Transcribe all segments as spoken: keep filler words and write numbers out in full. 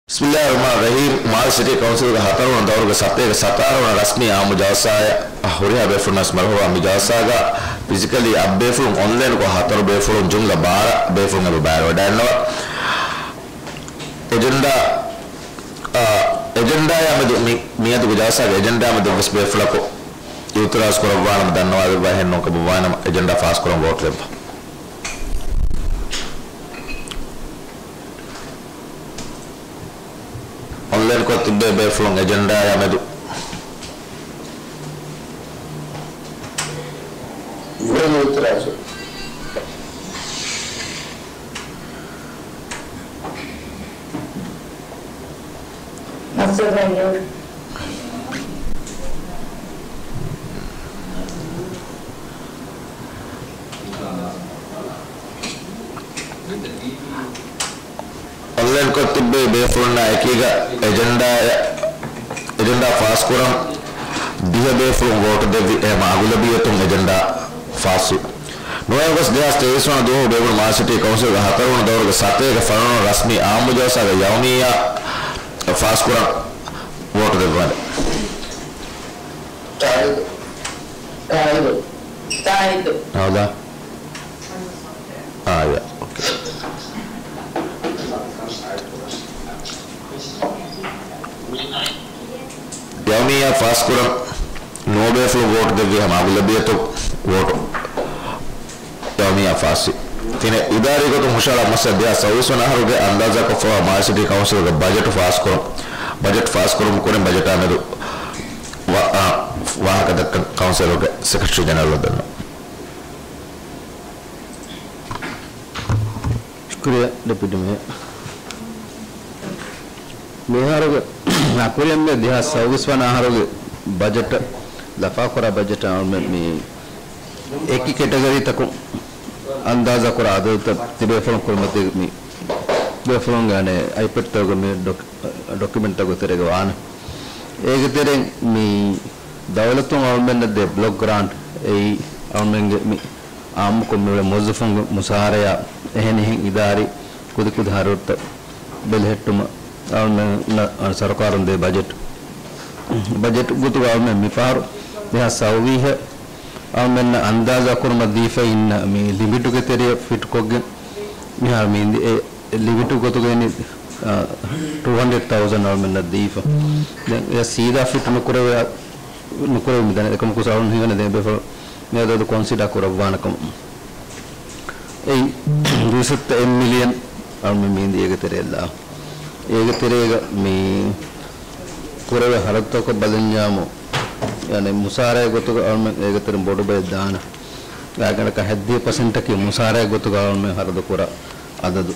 ބިސްމިއްލާހިއްރަޙްމާނިއްރަޙީމް. މާލެ ސިޓީ ކައުންސިލްގެ ހަތަރުވަނަ ދައުރުގެ ސަތޭކަ ސަތާރަ ވަނަ ރަސްމީ އާއްމު ޖަލްސާއަށް ހުރިހާ ބޭފުޅުންނަށް މަރުޙަބާ. މި ޖަލްސާގަ ފިޒިކަލީ އަށް ބޭފުޅުން އޮންލައިންކޮށް ހަތަރު ބޭފުޅުން ޖުމްލަ ބާރަ ބޭފުޅުން އެބަ ބައިވެވަޑައިގަންނަވާ. އެޖެންޑާ، އާ، އެޖެންޑާއާ މެދު މި، މިއަދުގެ ޖަލްސާގެ އެޖެންޑާ މެދު ވެސް ބޭފުޅަކު އިއުތިރާޒު ކުރައްވާނަމަ ދަންނަވާލައްވާ، އެހެން ނޫންކަމަށްވާނަމަ އެޖެންޑާ ފާސްކުރަން ވޯޓު ދެއްވާ. އޮންލައިންކޮށް ތިއްބޭ ބޭފުޅުން އެޖެންޑާއާ މެދު. އިއުތިރާޒު. އޮންލައިންކޮށް ތިއްބެވި ބޭފުޅުންނާ އެކީގަ އެޖެންޑާ، އެޖެންޑާ ފާސްކުރަން ދިހަ ބޭފުޅުން ވޯޓު ދެއްވި. އެހެމަ އަޣުލަބިއްޔަތުން އެޖެންޑާ ފާސްވި. ނުވަ އޮގަސްޓް ދެހާސް ތޭވީސް ވަނަ ދުވަހު ބޭއްވުނު މާލެ ސިޓީ ކައުންސިލްގެ ހަތަރުވަނަ ދައުރުގެ ސަތޭކަ ފަނަރަ ވަނަ ރަސްމީ އާއްމު ޖަލްސާގެ ޔައުމިއްޔާ ފާސްކުރަން ވޯޓު ދެއްވާނެ. ތާއީދު. ތާއީދު. ތާއީދު. ހައުދާ؟ އާ، ޔާ. އޯކޭ. ޔައުމިއްޔާ ފާސްކުރަން ނުވަ ބޭފުޅުން ވޯޓު ދެއްވި ހަމަ އަޣުލަބިއްޔަތު ވޯޓު ޔައުމިއްޔާ ފާސްވި. ތިނެއް އިދާރީ ގޮތުން ހުށަހަޅާ މައްސަލަ ދެހާސް ސައުވީސް ވަނަ އަހަރުގެ އަންދާޒާކޮށްފައިވާ މާލެ ސިޓީ ކައުންސިލްގެ ބަޖެޓު ފާސްކުރުން، ބަޖެޓު ފާސްކުރުމުގެ ކުރިން ބަޖެޓާ މެދު ވާ-، އާ، ވާހަކަ ދައްކަން ކައުންސިލުގެ ސެކްރެޓަރީ ޖެނެރަލަށް ދަންނަވަން. ޝުކުރިއްޔާ ޑެޕިއުޓީ މޭޔަރ. މިއަހަރުގެ ކުރިއަށް މި ދެހާސް ސައުވީސް ވަނަ އަހަރުގެ ބަޖެޓަށް، ލަފާކުރާ ބަޖެޓަށް އަޅުމެން މި އެކި ކެޓަގަރީތަކުން އަންދާޒާކުރާ އަދަދުތައް ތިބޭފުޅުން ކުރިމަތީގަ މި ބޭފުޅުންގެ އަނެއް އައިޕެޑްތަކުގަ މި ޑޮކި-، ޑޮކިއުމެންޓްތަކުގެ ތެރޭގަ ވާނެ. އޭގެ ތެރެއިން މި ދައުލަތުން އަޅުމެންނަށް ދޭ ބްލޮކް ގްރާންޓް އެއީ އަޅުމެންގެ މި އާއްމުކޮށް މިއުޅޭ މުވައްޒަފުންގެ މުސާރަޔާ އެހެނިހެން އިދާރީ ކުދިކުދި ހަރަދުތައް ބެލެހެއްޓުމަށް އަޅުމެންނަށް ސަރުކާރުން ދޭ ބަޖެޓް، ބަޖެޓް ގޮތުގަ އަޅުމެން މިފަހަރު ދެހާސް ސައުވީހަށް އަޅުމެންނަށް އަންދާޒާ ކުރުމަށް ދީފައި އިންނަ މި ލިމިޓުގެ ތެރެއަށް ފިޓްކޮށްގެން މިހާރު މި އިންދި-، އެ ލިމިޓު ގޮތުގައި އިން، އާ، ޓޫ ހަންޑްރެޑް ތައުޒަންޑް އަޅުމެންނަށް ދީފަ. ދެން އެ ސީދާ ފިޓް ނުކުރެވޭ، ނުކުރެވުމު ދަނީ އެކަމަކު ސައުން ހިނގަނެ ދެން ބޭފުޅުން މި އަދަދު ކޮންސިޑާ ކުރައްވާނެ ކަމަށް. އެއީ ދުއިސައްތަ އެއް މިލިއަން އަޅުމެން މި އިންދި އޭގެ ތެރެއަށްލާ. އޭގެ ތެރޭގަ މި ކުރެވޭ ހަރަދުތަކަށް ބަލަންޏާމު، ޔާނީ މުސާރައެއް ގޮތުގަ އަޅުމެން އޭގެ ތެރެއިން ބޮޑު ބައެއް ދާނެ. ގާތްގަނޑަކަށް ހަތްދިހަ ޕަސެންޓަކީ މުސާރައެއް ގޮތުގަ އަޅުމެން ހަރަދު ކުރާ އަދަދު.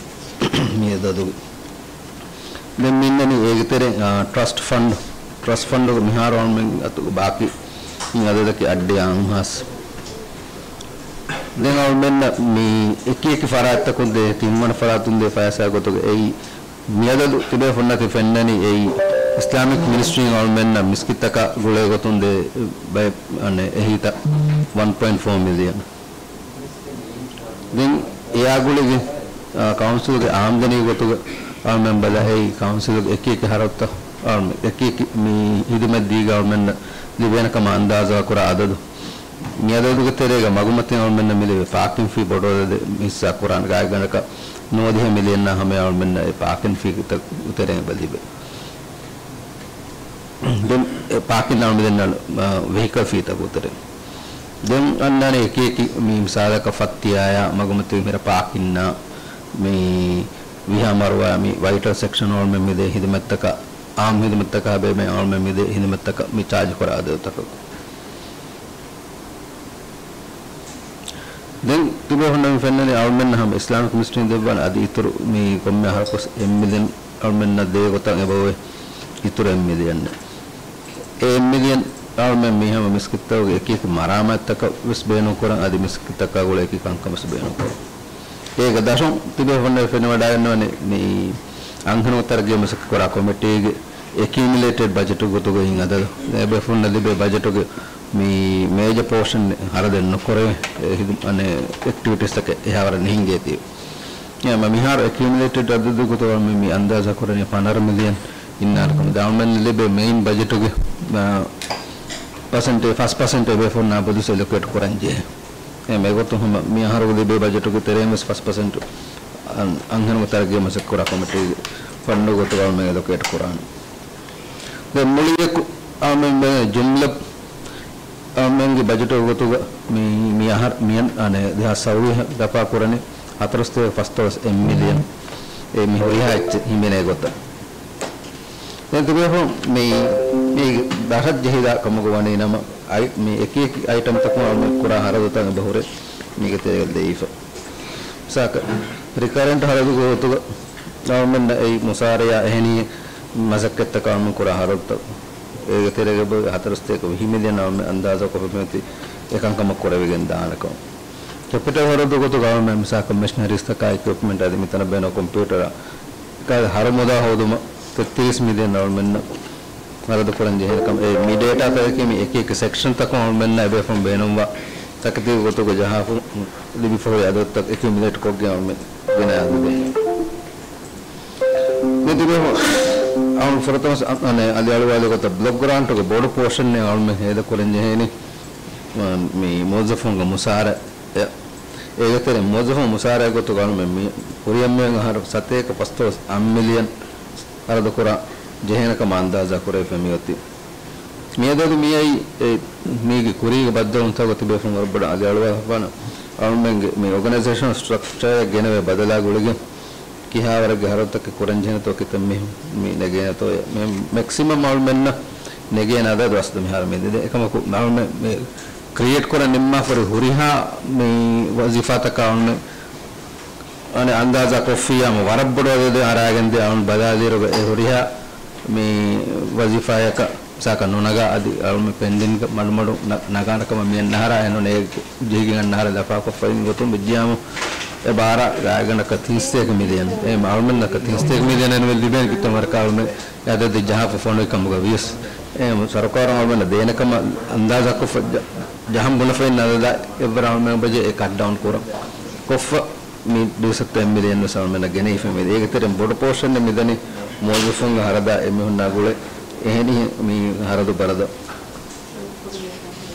މި އަދަދު. ދެން މި އިންނަނީ އޭގެ ތެރެ، އާ، ޓްރަސްޓް ފަންޑް، ޓްރަސްޓް ފަންޑުގެ މިހާރު އަޅުމެން އަތުގެ ބާކީ އަދަދަކީ އައްޑި އަށް ހާސް. ދެން އަޅުމެންނަށް މި އެކި އެކި ފަރާތްތަކުން ދޭ، ތިންވަނަ ފަރާތުން ދޭ ފައިސާ ގޮތުގަ އެއީ މިއަދަދު ތިބޭފުންނަށް ތި ފެންނަނީ އެއީ އިސްލާމިކް މިނިސްޓްރީން އަޅުމެންނަށް މިސްކިތްތަކާ ގުޅޭ ގޮތުން ދޭ ބައެއް، އަނެއް، އެހީތައް ވަން ޕޮއިންޓް ފޯ މިލިއަން. ދެން އެއާ ގުޅިގެން، އާ، ކައުންސިލްގެ އާމްދަނީ ގޮތުގަ އަޅުމެން ބަލާ އެއީ ކައުންސިލްގެ އެކި އެކި ހަރަދުތައް އަޅުމެން އެކި އެކި މި ހިދުމަތް ދީގެން އަޅުމެންނަށް ލިބޭނެ ކަމަށް އަންދާޒާ ކުރާ އަދަދު. މި އަދަދުގެ ތެރޭގަ މަގުމަތިން އަޅުމެންނަށް މި ލިބޭ ޕާކިން ފީ ބޮޑު އަދަދެއް ހިއްސާ ކުރާނެ. ގާތްގަނޑަކަށް ނުވަދިހަ މިލިއަންނާ ހަމަޔަށް އަޅުމެންނަށް އެ ޕާކިން ފީ ތެރެއިން އެބަ ލިބޭ. ދެން އެ ޕާކިން އަޅުމެން ދެންނަ، އާ، ވެހިކަލް ފީތަކުގެ ތެރެއިން. ދެން އަންނާނެ އެކި އެކި މި މިސާލަކަށް ފައްތިޔާޔާ މަގުމަތިން މިރަށް ޕާކިންނާ މި ވިހާ މަރުވާ މި ވައިޓަލް ސެކްޝަން އަޅުމެން މިދޭ ހިދުމަތްތަކަށް، އާއްމު ހިދުމަތްތަކަށް ހަބޭ މި އަޅުމެން މިދޭ ހިދުމަތްތަކަށް މި ޗާޖް ކުރާ އަދަދުތަކަށް. ދެން ތިބޭފުންނަށް މި ފެންނަނީ އަޅުމެންނަށް ހަމަ އިސްލާމިކް މިނިސްޓްރީން ދެއްވާނެ އަދި އިތުރު މި ކޮންމެ އަހަރަކުވެސް އެއް މިލިއަން އަޅުމެންނަށް ދޭ ގޮތަށް އެބައޮތް އިތުރު އެއް މިލިއަން. އެ އެއް މިލިއަން އަޅުމެން މި ހަމަ މިސްކިތްތަކުގެ އެކި އެކި މަރާމާތުތަކަށް ވެސް ބޭނުން ކުރަން އަދި މިސްކިތްތަކާ ގުޅޭ އެކި ކަންކަން ވެސް ބޭނުން ކުރަން. އޭގެ ދަށުން ތިބޭފުންނަށް ފެނިވަޑައިގަންނަވަނީ މި އަންހެނުން ތަރައްގީ މަސައްކަތް ކުރާ ކޮމިޓީގެ އެކިއުމިލޭޓެޑް ބަޖެޓު ގޮތުގައި އަދަދު. އެ ބޭފުންނަށް ލިބޭ ބަޖެޓުގެ މި މޭޖަ ޕޯޝަން ހަރަދެއް ނުކުރެވޭ، އެ ހިދު-، އަނެއް އެކްޓިވިޓީސްތަކެއް އެހާވަރަށް ނެހިނގޭތީ. މިހާރު އެކިއުމިލޭޓެޑް އަދަދު ގޮތުގަ މި، މި އަންދާޒާ ކުރަނީ ފަނަރަ މިލިއަން އިންނާނެ ކަމަށް. އަޅުމެން ލިބޭ މެއިން ބަޖެޓުގެ، އާ، ޕަސެންޓޭ، ފަސް ޕަސެންޓޭ ބޭފުޅުންނާ ބޮލުސް އެލޮކޭޓް ކުރަން ޖެހޭ. އެ މިގޮތުން ހަމަ މި އަހަރުގަ ލިބޭ ބަޖެޓުގެ ތެރެއިން ވެސް ފަސް ޕަސެންޓް އަން-، އަންހެނުންގެ ތަރައްގީ މަސައްކަތް ކުރާ ކޮމިޓީގެ ފަންޑު ގޮތުގަ އަޅުމެން އެލޮކޭޓް ކުރާނެ. ދެން މުޅިއެކު އަޅުމެން ޖުމްލަ އަޅުމެންގެ ބަޖެޓުގެ ގޮތުގަ މި، މި އަހަރު މިއަން އަނެއް ދެހާސް ސައުވީހަށް ލަފާ ކުރަނީ ހަތަރުސަތޭކަ ފަސްދޮޅަސް އެއް މިލިއަން. އެ މި ހުރިހާ އެއްޗެއް ހިމެނޭ ގޮތަށް. ދެން ތިބޭފުޅުން މި، މި ބަހަށް ޖެހިލާ ކަމުގަ ވަނީ ނަމަ، އައި-، މި އެކި އެކި އައިޓަމްތަކުން އަޅުމެން ކުރާ ހަރަދުތައް އެބަހުރޭ މީގެ ތެރޭގަ ލެއިފަ. މިސާލަކަށް، ރިކަރެންޓް ހަރަދުގެ ގޮތުގަ އަޅުމެންނަށް އެއީ މުސާރަޔާ އެހެނީ މަސައްކަތްތަކަށް އަޅުމެން ކުރާ ހަރަދުތައް. އޭގެ ތެރޭގަ ހަތަރުސަތޭކަ ވިހި މިލިއަން އަޅުމެން އަންދާޒާކޮށްފަ މިއޮތީ އެކަންކަމަށް ކުރެވިގެން ދާނެކަމަށް. ކެޕިޓަލް ހަރަދު ގޮތުގަ އަޅުމެން މިސާލަކަށް މެޝިނަރީސްތަކާ އިކްއިޕްމަންޓް އަދި މިތަނަށް ބޭނުން ކޮމްޕިއުޓަރ ހަރުދު ހޯދުމަށް ތެއްތިރީސް މިލިއަން އަޅުމެންނަށް ހަރަދު ކުރަން ޖެހޭނެ ކަމަށް. އެ މި ޑޭޓާތަކަކީ މި އެކި އެކި ސެކްޝަންތަކުން އަޅުމެންނަށް އެބޭފުޅުން ބޭނުންވާ ތަކެތީގެ ގޮތުގަ ޖަހާފަ ލިބިފަ ހުރި އަދަދުތައް އެކިއުމިލޭޓް ކޮށްގެން އަޅުމެން ގިނަ އަދަދެއް. މި ތިބޭފުޅުން އަޅުން ފުރަތަމަ ސ-، އަ-، އަނެއް އަލިއަޅުވާލި ގޮތަށް ބްލޮކް ގްރާންޓުގެ ބޮޑު ޕޯޝަންއެއް އަޅުމެން ހޭދަ ކުރަން ޖެހޭނީ، މި މުވައްޒަފުންގެ މުސާރަ އެ، އޭގެ ތެރެއިން މުވައްޒަފުން މުސާރައެއް ގޮތުގަ އަޅުމެން މި ކުރިއަށް މިއޮތް އަހަރު ސަތޭކަ ފަސްދޮޅަސް އަށް މިލިއަން ހަރަދު ކުރާ ޖެހޭނެ ކަމަށް އަންދާޒާ ކުރެވިފަ މިއޮތީ. މިއަދަދު މިއައީ، އެ، މީގެ ކުރީގެ ބައްދަލުވުންތަކުގަ ތިބޭފުޅުން ވަރަށް ބޮޑަށް އަލިއަޅުވާފާނަ އަޅުމެންގެ މި އޯގަނައިޒޭޝަނަލް ސްޓްރަކްޗަރއަށް ގެނެވޭ ބަދަލާ ގުޅިގެން ކިހާވަރެއްގެ ހަރަދުތަކެއް ކުރަން ޖެހޭނެތޯ ކިތައް މީހުން މި ނެގޭނެތޯ. މި މެކްސިމަމް އަޅުމެންނަށް ނެގޭނެ އަދަދު އަސްލު މިހާރު މި ދެ-، އެކަމަކު އަޅުމެން މި ކްރިއޭޓް ކުރަން ނިންމާފަ ހުރި ހުރިހާ މި ވަޒީފާތަކާ އަޅުމެން އަނެއް އަންދާޒާ ކޮށްފިއްޔާމު ވަރަށް ބޮޑު އަދަދެއް އަރާގެންދޭ. އަޅުން ބަލާލިއިރުގަ އެ ހުރިހާ މި ވަޒީފާޔަކަށް ސާކަށް ނުނަގާ އަދި އަޅުމެން ޕެންޑިންގ މަޑުމަޑު ނަ-، ނަގާނެ ކަމަށް މިއަންނަ އަހަރާ އެންނުނެ ޖެހިގެން އަންނަ އަހަރާ ލަފާކޮށްފައި ގޮތުން ވެއްޖިޔާމު އެ ބާރަށް ގާތްގަނޑަކަށް ތިން ސަތޭކަ މިލިއަން، އެ އަޅުމެންނަކަށް ތިން ސަތޭކަ މިލިއަން އެން ވެލް ލިބޭނެ ކިތައް ވަރަކަށް އަޅުމެން އަދަދެއް ޖަހާފަ ފޮނުވި ކަމުގަ ވިޔަސް، އެ ސަރުކާރުން އަޅުމެންނަށް ދޭނެ ކަމަށް އަންދާޒާކޮށްފަ ޖަ-، ޖަހަން ބުނެފައި އަދަދާ އެއްވަރަށް އަޅުމެން ބަޖެ އެ ކަޓް ޑައުން ކުރަން ކޮށްފަ މި ދުއިސައްތަ އެއް މިލިއަން ވެސް އަޅުމެންނަށް ގެނެވިފައި މި އޭގެ ތެރެއިން ބޮޑު ޕޯޝަން މިދަނީ މުވައްޒަފުންގެ ހަރަދާ އެމީހުންނާ ގުޅޭ އެހެނިހެން މި ހަރަދު ބަރަދަ.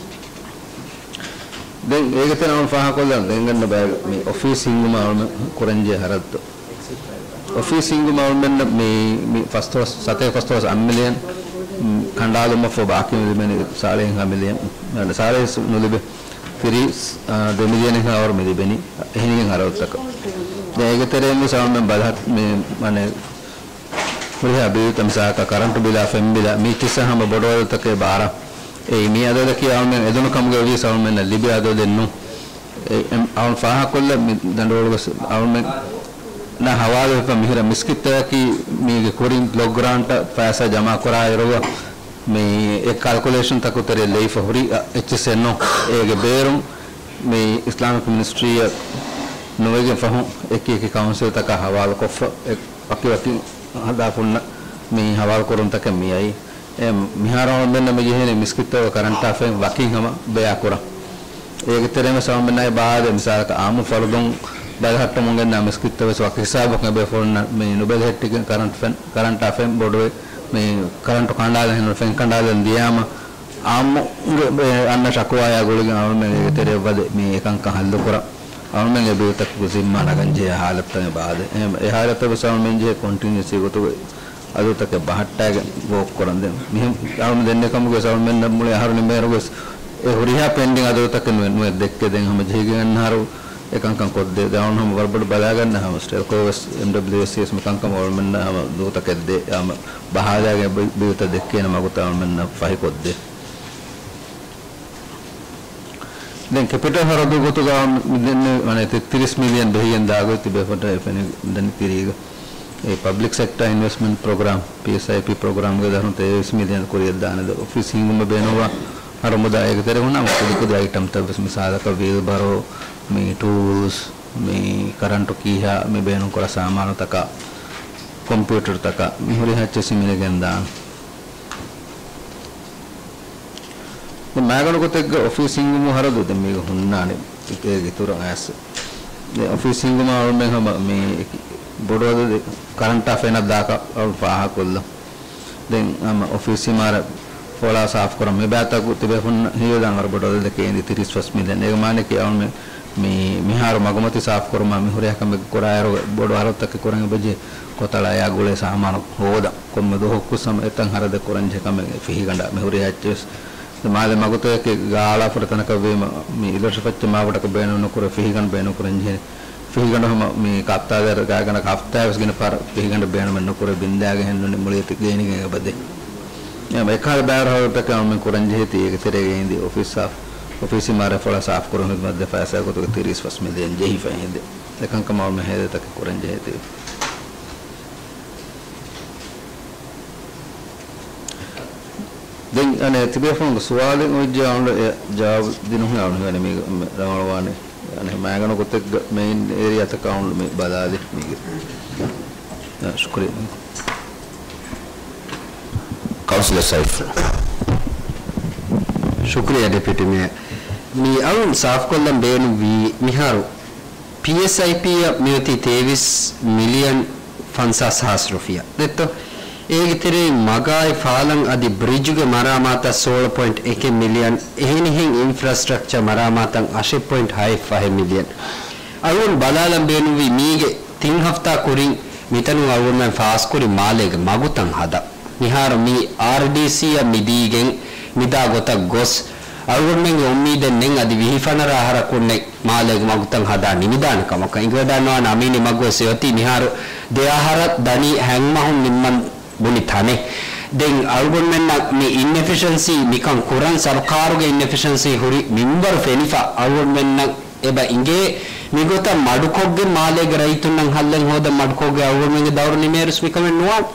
ދެން އޭގެ ތެރެއިން އަޅުން ފާހަގަކޮށްލަން ދެންގަންނަ ބައި މި އޮފީސް ހިންގުމަށް އަޅުމެން ކުރަންޖެހޭ ހަރަދު. އޮފީސް ހިންގުމަށް އަޅުމެންނަށް މި، މި ފަސް ދޮޅަސް، ސަތޭކަ ފަސް ދޮޅަސް އަށް މިލިއަން، މް، ކަނޑާލުމަށްފަހު ބާކީ މި ލިބެނީ ސާޅީސް ހަ މިލިއަން، ސާޅީސް ނުލިބޭ. ތިރީސް، އާ، ދެ މިލިއަނެއްހާ ވަރު މި ލިބެނީ އެހެނިހެން ހަރަދުތަކަށް. ދެން އޭގެ ތެރެއިން ވެސް އަޅުމެން ބަލަހައްޓަ މި، މާނަ، ހުރިހާ ބިލްތައް މިސާލަކަށް ކަރަންޓު ބިލާ، ފެން ބިލާ، މީ އެއްޗިއްސާ ހަމަ ބޮޑު އަދަދުތަކެއް ބާރަށް. އެއީ މި އަދަދަކީ އަޅުމެން އެދުނު ކަމުގައި ވިޔަސް އަޅުމެންނަށް ލިބޭ އަދަދެއް ނޫން. އެ، އެ، އަޅުން ފާހަގަކޮށްލަ މި ދަނޑުވަޅުގަސް އަޅުމެންނާ ހަވާލުވެފަ މިހިރަ މިސްކިތްތަކަކީ މީގެ ކުރިން ބްލޮކް ގްރާންޓަށް ފައިސާ ޖަމާކުރާއިރުގަ މި އެ ކާލްކުލޭޝަންތަކު ތެރޭ ލެއިފަ ހުރި އެއްޗިއްސެއް ނޫން. އޭގެ ބޭރުން މި އިސްލާމިކް މިނިސްޓްރީއަށް ނުވެގެން ފަހުން އެކި އެކި ކައުންސިލްތަކާ ހަވާލުކޮށްފަ އެ ވަކި ވަކި ހަދާފުންނަށް މި ހަވާލުކުރުންތަކެއް މިއައީ. އެ މިހާރު އަޅުމެންނަށް މި ޖެހޭނީ މިސްކިތްތަކުގެ ކަރަންޓާ ފެން ވަކިން ހަމަ ބަޔާ ކުރަން. އޭގެ ތެރެއިން ވެސް އަޅުމެންނާއި ބާދެ މިސާލަކަށް އާއްމު ފަރުދުން ބަލަހައްޓަމުން ގެންނާ މިސްކިތްތައް ވެސް ވަކި ހިސާބަކުން އެބޭފުޅުންނަށް މި ނުބެލެހެއްޓިގެން ކަރަންޓް ފެން، ކަރަންޓާ ފެން ބޮޑުވެ މި ކަރަންޓު ކަނޑާލަން ހެން ފެން ކަނޑާލަން ދިޔާމަ އާއްމު އަންނަ ޝަކުވާޔާ ގުޅިގެން އަޅުމެން އޭގެ ތެރެއަށް ވަދެ މި އެކަންކަން ހައްލުކުރަން. އަޅުމެން އެ ބިލްތަކުގެ ޒިންމާ ނަގަންޖެހޭ ހާލަތުތައް ބާދެ. އެހެން އެ ހާލަތަށް ވެސް އަޅުމެން ޖެހޭ ކޮންޓިނިއުއަސް ގޮތުގައި އަދަދުތަކެއް ބަހައްޓާގެން ވޯކް ކުރަން. ދެން މިހެން އަޅުމެން ދެންނެވި ކަމުގައި އަޅުމެންނަށް މުޅި އަހަރު ނިމޭއިރުވެސް އެ ހުރިހާ ޕެންޑިން އަދަދުތަކެއް ނުވެ، ނުވެ ދެއްކޭ. ދެން ހަމަ ޖެހިގެން އަންނަ އަހަރު އެ ކަންކަން ކޮށްދޭ. ދެން އަޅުން ހަމަ ވަރަށް ބޮޑު ބަލާގަންނަ ހަމަ ސްޓެލްކޯ ވެސް އެމްޑަބްލިއުއެސްސީ ވެސް މިކަންކަމަށް އަޅުމެންނަށް ހަމަ ދޫތަކެއް ދޭ. ހަމަ ބަހާލާގެ ބި-، ބިލްތައް ދެއްކޭނެ މަގުތައް އަޅުމެންނަށް ފަހިކޮށްދޭ. ދެން ކެޕިޓަލް ހަރަދު ގޮތުގަ މި ދެންނެވި ތިރީސް މިލިއަން ބެހިގެން ދާގޮތް ތިބޭފުޅުންނަށް ފެނި ދެން ތިރީގަ. އެ ޕަބްލިކް ސެކްޓާ އިންވެސްޓްމަންޓް ޕްރޮގްރާމް، ޕީއެސްއައިޕީ ޕްރޮގްރާމްގެ ދަށުން ތޭވީސް މިލިއަން ކުރިއަށްދާނެ. އޮފީސް ހިންގުމަށް ބޭނުންވާ ހަރުދު އޭގެ ތެރެއިން ހުންނަ ކުދި ކުދި އައިޓަމްތައް ވެސް މިސާލަކަށް ވީލްބަރޯ، މި ޓޫލްސް، މި ކަރަންޓު ކީހާ، މި ބޭނުންކުރާ ސާމާނުތަކާ، ކޮމްޕިއުޓަރުތަކާ، މި ހުރިހާ އެއްޗެއް ހިމެނިގެން ދާނެ. ދެން މާގަނޑު ގޮތެއްގަ އޮފީސް ހިންގުމުގެ ހަރަދު ދެން މީގަ ހުންނާނެ އޭގެ އިތުރަށް އައިސް. ދެ އޮފީސް ހިންގުމާ އަޅުމެން ހަމަ މި ބޮޑު އަދަދެއް ކަރަންޓާ ފެނަށް ދާކަށް އަޅު ފާހަގަކޮށްލަން. ދެން ހަމަ އޮފީސް އިމާރާތް ފޮޅާ ސާފުކުރަން މި ބާތަކު ތިބޭފުން ހީވެދާން ވަރަށް ބޮޑު އަދަދެކޭ އެނދި ތިރީސް ފަސް މިލިއަން. އޭގެ މާނައަކީ އަޅުމެން މި މިހާރު މަގުމަތި ސާފުކުރުމާ މި ހުރިހާ ކަމެއް ކުރާއިރު ބޮޑު އަރަދުތަކެއް ކުރަން އެބަޖެހޭ. ކޮތަޅާ އެއާ ގުޅޭ ސާމާނު ހޯދަން. ކޮންމެ ދުވަހަކުވެސް ހަމަ އެތަން ހަރަދެއް ކުރަންޖެހޭ ކަމެއް ފިހިގަނޑާ މި ހުރިހާ އެއްޗެއް ވެސް. މާލެ މަގުތަކެއް ގާޅާފުރި ތަނަކަށް ވީމަ، މި އިލެކްޓްރިކް ފައްޗަށް މާބޮޑަކަށް ބޭނުން ނުކުރޭ، ފިހިގަނޑު ބޭނުން ކުރަންޖެހޭ. ފިހިގަނޑު ހަމަ މި ކައްތާލައިރު ގާތްގަނޑަކަށް ހަފްތާއެއް ވެސް ގިނަ ފަހަރަށް ފިހިގަނޑެއް ބޭނުމެއް ނުކުރޭ، ބިންދާގެ ހެންނުން މުޅި އެތި ގެއިނިގެން އެބަދޭ. އެހެން އެކަހަލަ ބައިވަރު ހަރަދުތަކެއް އަޅުމެން ކުރަންޖެހޭތީ އޭގެ ތެރޭގައި އިންދި އޮފީސް ސާފު، އޮފީސް އިމާރާތް ފޮޅާ ސާފުކުރުން ހިދުމަތް ދޭ ފައިސާ ގޮތުގަ ތިރީސް ފަސް މިލިއަން ޖެހިފައި އިންދެ. އެކަންކަމަށް އަޅުމެން ހޭދަތަކެއް ކުރަންޖެހޭތީ. ދެން އަނެއް ތިބޭފުޅުންގެ ސުވާލެއް އޮތްޖެ އަޅުގަނޑު އެ ޖަވާބު ދިނުން އަޅުގަނޑު މި ރަނގަޅުވާނެ. އަނެއް މައިގަނޑު ގޮތެއްގަ މެއިން އޭރިއާތަކަށް އަޅުގަނޑު މި ބަލާލި މީގެ. އާ، ޝުކުރިއްޔާ. ކައުންސިލަރ ސައިފް. ޝުކުރިއްޔާ ޑެޕިއުޓީ މޭޔަރ. މި އަޅުން ސާފުކޮށްލަން ބޭނުންވީ މިހާރު ޕީއެސްއައިޕީއަށް މިއޮތީ ތޭވީސް މިލިއަން ފަންސާސް ހާސް ރުފިޔާ ދެއްތޯ؟ އޭގެ ތެރެއިން މަގާއި ފާލަން އަދި ބްރިޖުގެ މަރާމާތަށް ސޯޅަ ޕޮއިންޓް އެކެއް މިލިއަން، އެހެނިހެން އިންފްރާސްޓްރަކްޗަރ މަރާމާތަށް އަށެއް ޕޮއިންޓް ހައެއް ފަހެއް މިލިއަން. އަޅުގަނޑު ބަލާލަން ބޭނުންވީ މީގެ ތިން ހަފްތާ ކުރިން މިތަނުން އަޅުގަނޑުމެން ފާސްކުރި މާލޭގެ މަގުތައް ހަދާ. މިހާރު މި އާރްޑީސީއަށް މި ދީގެން މިދާ ގޮތަށް ގޮސް، އަޅުގަނޑުމެންގެ އުއްމީދެއް ނެތް އަދި ވިހި ފަނަރަ އަހަރަކުންނެއް މާލޭގެ މަގުތައް ހަދާ ނިމިދާނެ ކަމަކަށް. އިނގިވަޑާންވާނެ އަމީނީ މަގުވެސް އޮތީ މިހާރު ދެ އަހަރަށް ދަނީ ހަތްމަހުން ނިންމަން ބުނި ތަނެއް. ދެން އަޅުގަނޑުމެންނަށް މި އިންއެފިޝަންސީ މިކަން ކުރަން ސަރުކާރުގެ އިންއެފިޝަންސީ ހުރި މިންވަރު ފެނިފަ އަޅުގަނޑުމެންނަށް އެބަ އިނގޭ. މިގޮތަށް މަޑުކޮށްގެން މާލޭގެ ރައްޔިތުންނަށް ހައްލެއް ހޯދަން މަޑުކޮށްގެން އަޅުގަނޑުމެންގެ ދައުރު ނިމޭއިރުސް މިކަމެއް ނުވާނެ.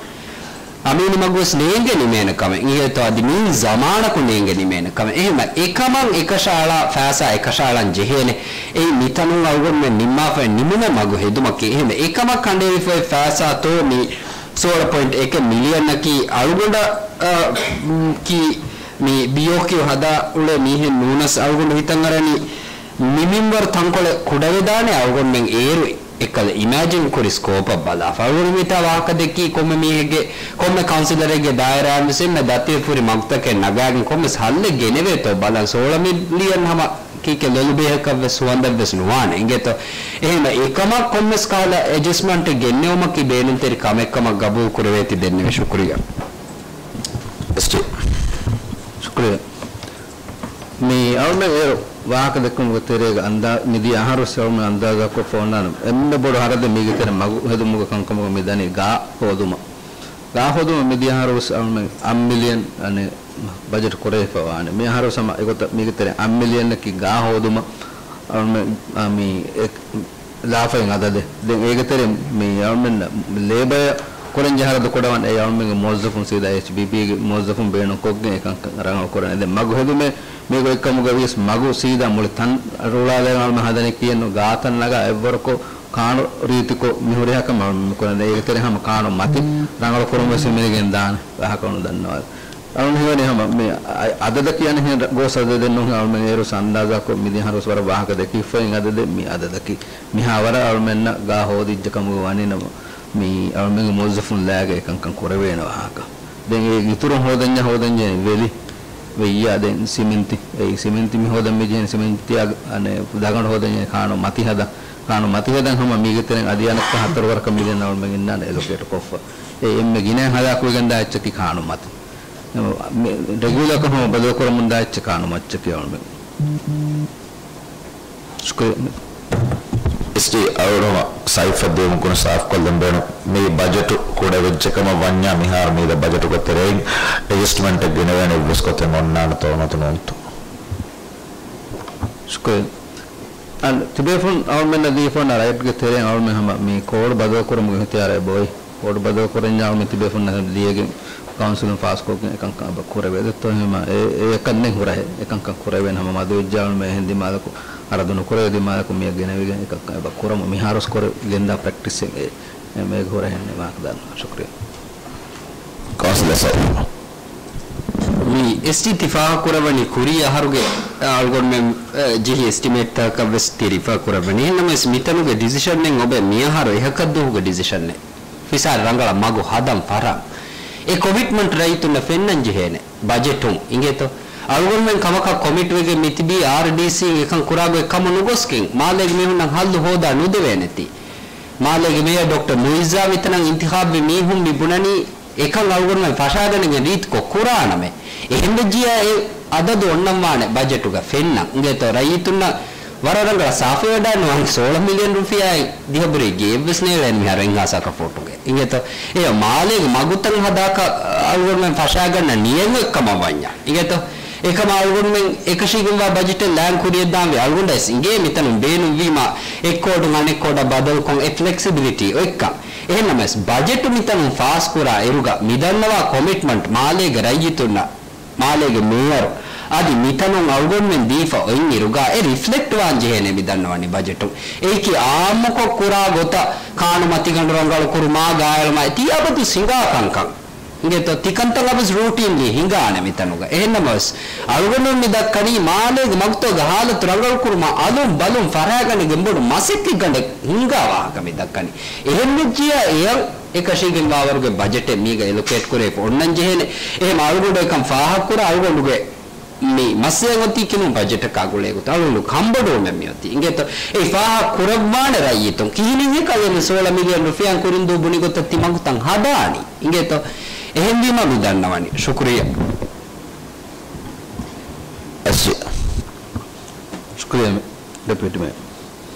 އަމީނީ މަގުވެސް ނޭނގެ ނިމޭނެ ކަމެއް. އިނގޭތޯ އަދި މިއިން ޒަމާނަކު ނޭނގެ ނިމޭނެ ކަމެއް. އެހެން އެކަމަށް އެކަށައަޅާ ފައިސާ އެކަށައަޅަން ޖެހޭނެ. އެއީ މިތަނުން އަޅުގަނޑުމެން ނިންމާފައި ނިމުމެއް މަގު ހެދުމަކީ. އެހެން އެކަމަށް ކަނޑައެޅިފައި ފައިސާތޯ މި ސޯޅަ ޕޮއިންޓް އެކެއް މިލިއަންއަކީ އަޅުގަނޑަކީ މި ބީއޯކިއު ހަދާ އުޅޭ މީހެއް ނޫނަސް އަޅުގަނޑު ހިތަށް އަރަނީ މި މިންވަރު ތަންކޮޅެއް ކުޑަވެދާނެ އަޅުގަނޑުމެން އޭރު އެކަލަ އިމޭޖިން ކުރި ސްކޯޕަށް ބަލާފަ. އަޅުގަނޑު މިތާ ވާހަކަ ދެއްކީ ކޮންމެ މީހެއްގެ، ކޮންމެ ކައުންސިލަރެއްގެ ދާއިރާއިން ވެސް އެންމެ ދަތިވެފަ ހުރި މަގުތަކެއް ނަގާގެން ކޮންމެސް ހައްލެއް ގެނެވޭތޯ ބަލަން. ސޯޅަ މިލިއަން ހަމަ ކީކޭ ލޮލުބޭހަކަށްވެސް ހުވަނދަށްވެސް ނުވާނެ. އިނގޭތޯ؟ އެހެން އެކަމަށް ކޮންމެސް ކަހަލަ އެޑްޖަސްޓްމަންޓެއް ގެންނެވުމަކީ ބޭނުންތެރި ކަމެއް ކަމަށް ގަބޫލު ކުރެވޭތީ ދެންނެވި. ޝުކުރިއްޔާ. އެސްޓީ. ޝުކުރިއްޔާ. މި އަޅުމެން އޭރު ވާހަކަ ދެއްކުމުގެ ތެރޭގަ އަންދާ-، މިދިޔަ އަހަރު ވެސް އަޅުމެން އަންދާޒާކޮށްފަ އޮންނާނެ އެންމެ ބޮޑު ހަރަދެއް މީގެ ތެރެ މަގު ހެދުމުގެ ކަންކަމުގަ މި ދަނީ ގާ ހޯދުމަށް. ގާ ހޯދުމަށް މިދިޔަ އަހަރު ވެސް އަޅުމެން އަށް މިލިއަން އަނެއް ބަޖެޓް ކުރެވިފަ ވާނެ. މި އަހަރު ވެސް ހަމަ އެގޮތަށް މީގެ ތެރެ އަށް މިލިއަންއަކީ ގާ ހޯދުމަށް އަޅުމެން، އާ، މި އެ-، ލާފައި އަދަދެއް. ދެން އޭގެ ތެރެ މި އަޅުމެން ލޭބަޔަށް ކުރަންޖެހޭ ހަރަދު ކުޑަވަން އެ އަޅުމެންގެ މުވައްޒަފުން ސީދާ އެޗްޑީބީގެ މުވައްޒަފުން ބޭނުންކޮށްގެން އެކަންކަން ރަނގަޅު ކުރަން. ދެން މަގު ހެދުމެއް މީގޮތްކަމުގަ ވިޔަސް މަގު ސީދާ މުޅި ތަން ރުޅާލައިގެން އަޅުމެން ހަދަނީ ކިޔެއްނު. ގާތަން ނަގާ އެއްވަރުކޮށް ކާނު ރީތިކޮށް މި ހުރިހާ ކަމެއް އަޅުމެން މި ކުރަން. އޭގެ ތެރެ ހަމަ ކާނު މަތި ރަނގަޅު ކުރުން ވެސް ހިމެނިގެން ދާނެ. ވާހަކަ ނުދަންނަވާ. އަޅުން ހީވަނީ ހަމަ މި އަ-، އަދަދަކީ އަނެއްހެން ގޯސް އަދަދެއް ނޫން. އަޅުމެން އޭރު ސަންދާޒާކޮށް މިދިޔަ އަހަރު ވަރަށް ވާހަކަ ދެކިފައި އަދަދެއް މި އަދަދަކީ. މިހާ ވަރަށް އަޅުމެންނަށް ގާ ހޯދިއްޖެ ކަމުގަ ވަނީ ނަމަ، މި އަޅުމެންގެ މުވައްޒަފުން ލާގެ އެކަންކަން ކުރެވޭނެ ވާހަކަ. ދެން އެ އިތުރުން ހޯދަންޏާ ހޯދަންޖެހޭ ވެލި، ވެއްޔާ ދެން ސިމެންތި. އެ ސިމެންތި މި ހޯދަން މި ޖެހެން ސިމެންތިއާ އަނެއް ދަގަނޑު ހޯދަންޖެހޭ ކާނު މަތި ހަދަން. ކާނު މަތި ހަދަން ހަމަ މީގެ ތެރެއިން އަދި އަނެއްކާ ހަތަރު ވަރަކަށް މިލިއަން އަޅުމެން އިންނާނެ އެލޮކޭޓް ކޮށްފަ. އެ އެންމެ ގިނައިން ހަލާކުވެގެންދާ އެއްޗަކީ ކާނު މަތި. އެ މި ރެގިއުލަރކޮށް ހަމަ ބަދަލުކުރަމުންދާ އެއްޗެއް ކާނު މައްޗަކީ އަޅުމެން. ޝުކުރިއްޔާ. އެސްޑީ އަޅުގަނޑު ސައިފަށް ދިޔުމުގެ ސާފުކޮށްލަން ބޭނުން. މި ބަޖެޓު ކުޑަވެއްޖެ ކަމަށް ވަންޏާ މިހާރު މީދަ ބަޖެޓުގެ ތެރެއިން އެޑްޖަސްޓްމަންޓެއް ގެނެވޭނެ އެއްވެސް ގޮތެއް އޮންނާނެތޯ ނުވަތަ ނޫންތޯ؟ ޝުކުރިއްޔާ. އަން ތިބޭފުން އަޅުމެންނަށް ދީފަ އޮންނަ ރައިޓްގެ ތެރެއިން އަޅުމެން ހަމަ މި ކޯޑް ބަދަލުކުރުމުގެ އިހްތިޔާރެއް އެބައޮތް. ކޯޑް ބަދަލުކުރަންޏާ އަޅުމެން ތިބޭފުންނަށް ލިޔެގެން ކައުންސިލުން ފާސްކޮށްގެން އެކަންކަން އެބަ ކުރެވޭ. ދެއްތޯ ހަމަ އެ، އެ އެކަން ނެތް ހުރަހެއް. އެކަންކަން ކުރެވޭނެ ހަމަ މަދުވެއްޖެ އަޅުމެން އެހެން ދިމާލަކު އަރަދު ނުކުރެވޭ ދިމާލަކު މިއަށް ގެނެވިގެން އެކަންކަން އެބަ ކުރަމު. މިހާރުވެސް ކުރެ ގެންދާ ޕްރެކްޓިސްއެއް އެ، އެ މޭގަ ހުރެހެން ވާހަކަ ދަންނަ. ޝުކުރިއްޔާ. ކައުންސިލަރ ސައިފް. މި އެސްޓީ ތި ފާހަގަކުރައްވަނީ ކުރީ އަހަރުގެ އަޅުގަނޑުމެން، އަ، ޖެހި އެސްޓިމޭޓްތަކަށް ވެސް ތި ރިފާ ކުރައްވަނީ. އެހެންނަމަވެސް މިތަނުގެ ޑިސިޝަންއެއް އޮބެ މިއަހަރު އެހަކަށްދުވަހުގެ ޑިސިޝަންއެއް. ފިސާރި ރަނގަޅަށް މަގު ހަދަން ފަށަން. އެ ކޮމިޓްމަންޓް ރައްޔިތުންނަށް ފެންނަން ޖެހޭނެ. ބަޖެޓުން އިނގޭތޯ؟ އަޅުގަނޑުމެން ކަމަކަށް ކޮމިޓްވެގެން މިތިބީ އާރްޑީސީން އެކަން ކުރާ ގޮތް ކަމަށް ނުގޮސްގެން މާލޭގެ މީހުންނަށް ހައްލު ހޯދާ ނުދެވޭނެތީ. މާލޭގެ މޭޔަރ ޑޮކްޓަރ މުއިއްޒާ މިތަނަށް އިންތިޚާބުވި މީހުން މި ބުނަނީ އެކަން އަޅުގަނޑުމެން ފަށާގަނެގެން ރީތިކޮށް ކުރާނަމޭ. އެހެންވެއްޖިއްޔާ އެ އަދަދު އޮންނަންވާނެ ބަޖެޓުގަ ފެންނަން. އިނގޭތޯ ރައްޔިތުންނަށް ވަރަށް ރަނގަޅަށް ސާފުވެވަޑައިން ނުވާނެ ސޯޅަ މިލިއަން ރުފިޔާއެއް ދިހަ ބުރި ގެއެއްވެސް ނޭޅޭނެ މިހާރު އެއްހާސް އަކަށް ފުއްޓުގެ. އިނގޭތޯ؟ އެ މާލޭގެ މަގުތައް ހަދާކަށް އަޅުގަނޑުމެން ފަށާގަންނަ ނިޔަތް އޮތް ކަމަށް ވަންޏާ. އިނގޭތޯ؟ އެކަމަށް އަޅުގަނޑުމެން އެކަށީގެންވާ ބަޖެޓެއް ލާން ކުރިޔަށްދާންވީ އަޅުގަނޑަށް ވެސް އިނގޭ މިތަނުން ބޭނުންވީމާ އެއްކޯޑުން އަނެއްކޯޑަށް ބަދަލުކޮށް އެ ފްލެކްސިބިލިޓީ އޮތްކަން. އެހެންނަމަވެސް ބަޖެޓު މިތަނުން ފާސްކުރާ އިރުގަ މިދަންނަވާ ކޮމިޓްމަންޓް މާލޭގެ ރައްޔިތުންނަށް މާލޭގެ މޭޔަރު އަދި މިތަނުން އަޅުގަނޑުމެން ދީފަ އޮތް އިރުގަ އެ ރިފްލެކްޓް ވާން ޖެހޭނެ މި ދަންނަވަނީ ބަޖެޓުން. އެއީކީ އާއްމުކޮށް ކުރާ ގޮތަށް ކާނުމަތިގަނޑު ރަނގަޅު ކުރުމާ ގާތްގަނޑު ތިޔަބަދު ހިނގާ ކަންކަން. އިނގޭތޯ ތިކަންތައް އަބަސް ރޫޓީންލީ ހިނގާނެ މިތަނުގަ. އެހެންނަމަވެސް އަޅުގަނޑުމެން މި ދައްކަނީ މާލޭގެ މަގުތަކުގެ ހާލަތު ރަނގަޅު ކުރުމަށް އަލުން ބަލުން ފަށާގަނެގެން ބޮޑު މަސައްކަތްގަނޑެއް ހިނގާ ވާހަކަ މި ދައްކަނީ. އެހެންވެއްޖިއްޔާ އެއަށް އެކަށީގެންވާވަރުގެ ބަޖެޓެއް މީގަ އެލޮކޭޓް ކުރެވިފަ އޮންނަން ޖެހޭނެ. އެހެން އަޅުގަނޑު އެކަން ފާހަގަކުރާ އަޅުގަނޑުގެ މި މައްސަލަ އޮތީ ކިނުން ބަޖެޓަކާ ގުޅޭ ގޮތަށް އަޅުގަނޑު ކަންބޮޑުވުމެއް މިއޮތީ. އިނގޭތޯ؟ އެ ފާހަގަ ކުރައްވާނެ ރައްޔިތުން ކިހިނެއް ހެކަލެ މި ސޯޅަ މިލިއަން ރުފިޔާ ކުރިން ދޫ ބުނި ގޮތަށް ތި މަގުތައް ހަދާނީ. އިނގޭތޯ؟ އެހެންވީމާ މި ދަންނަވަނީ. ޝުކުރިއްޔާ. އަސް. ޝުކުރިއްޔާ ޑެޕިއުޓީ މޭޔަރ.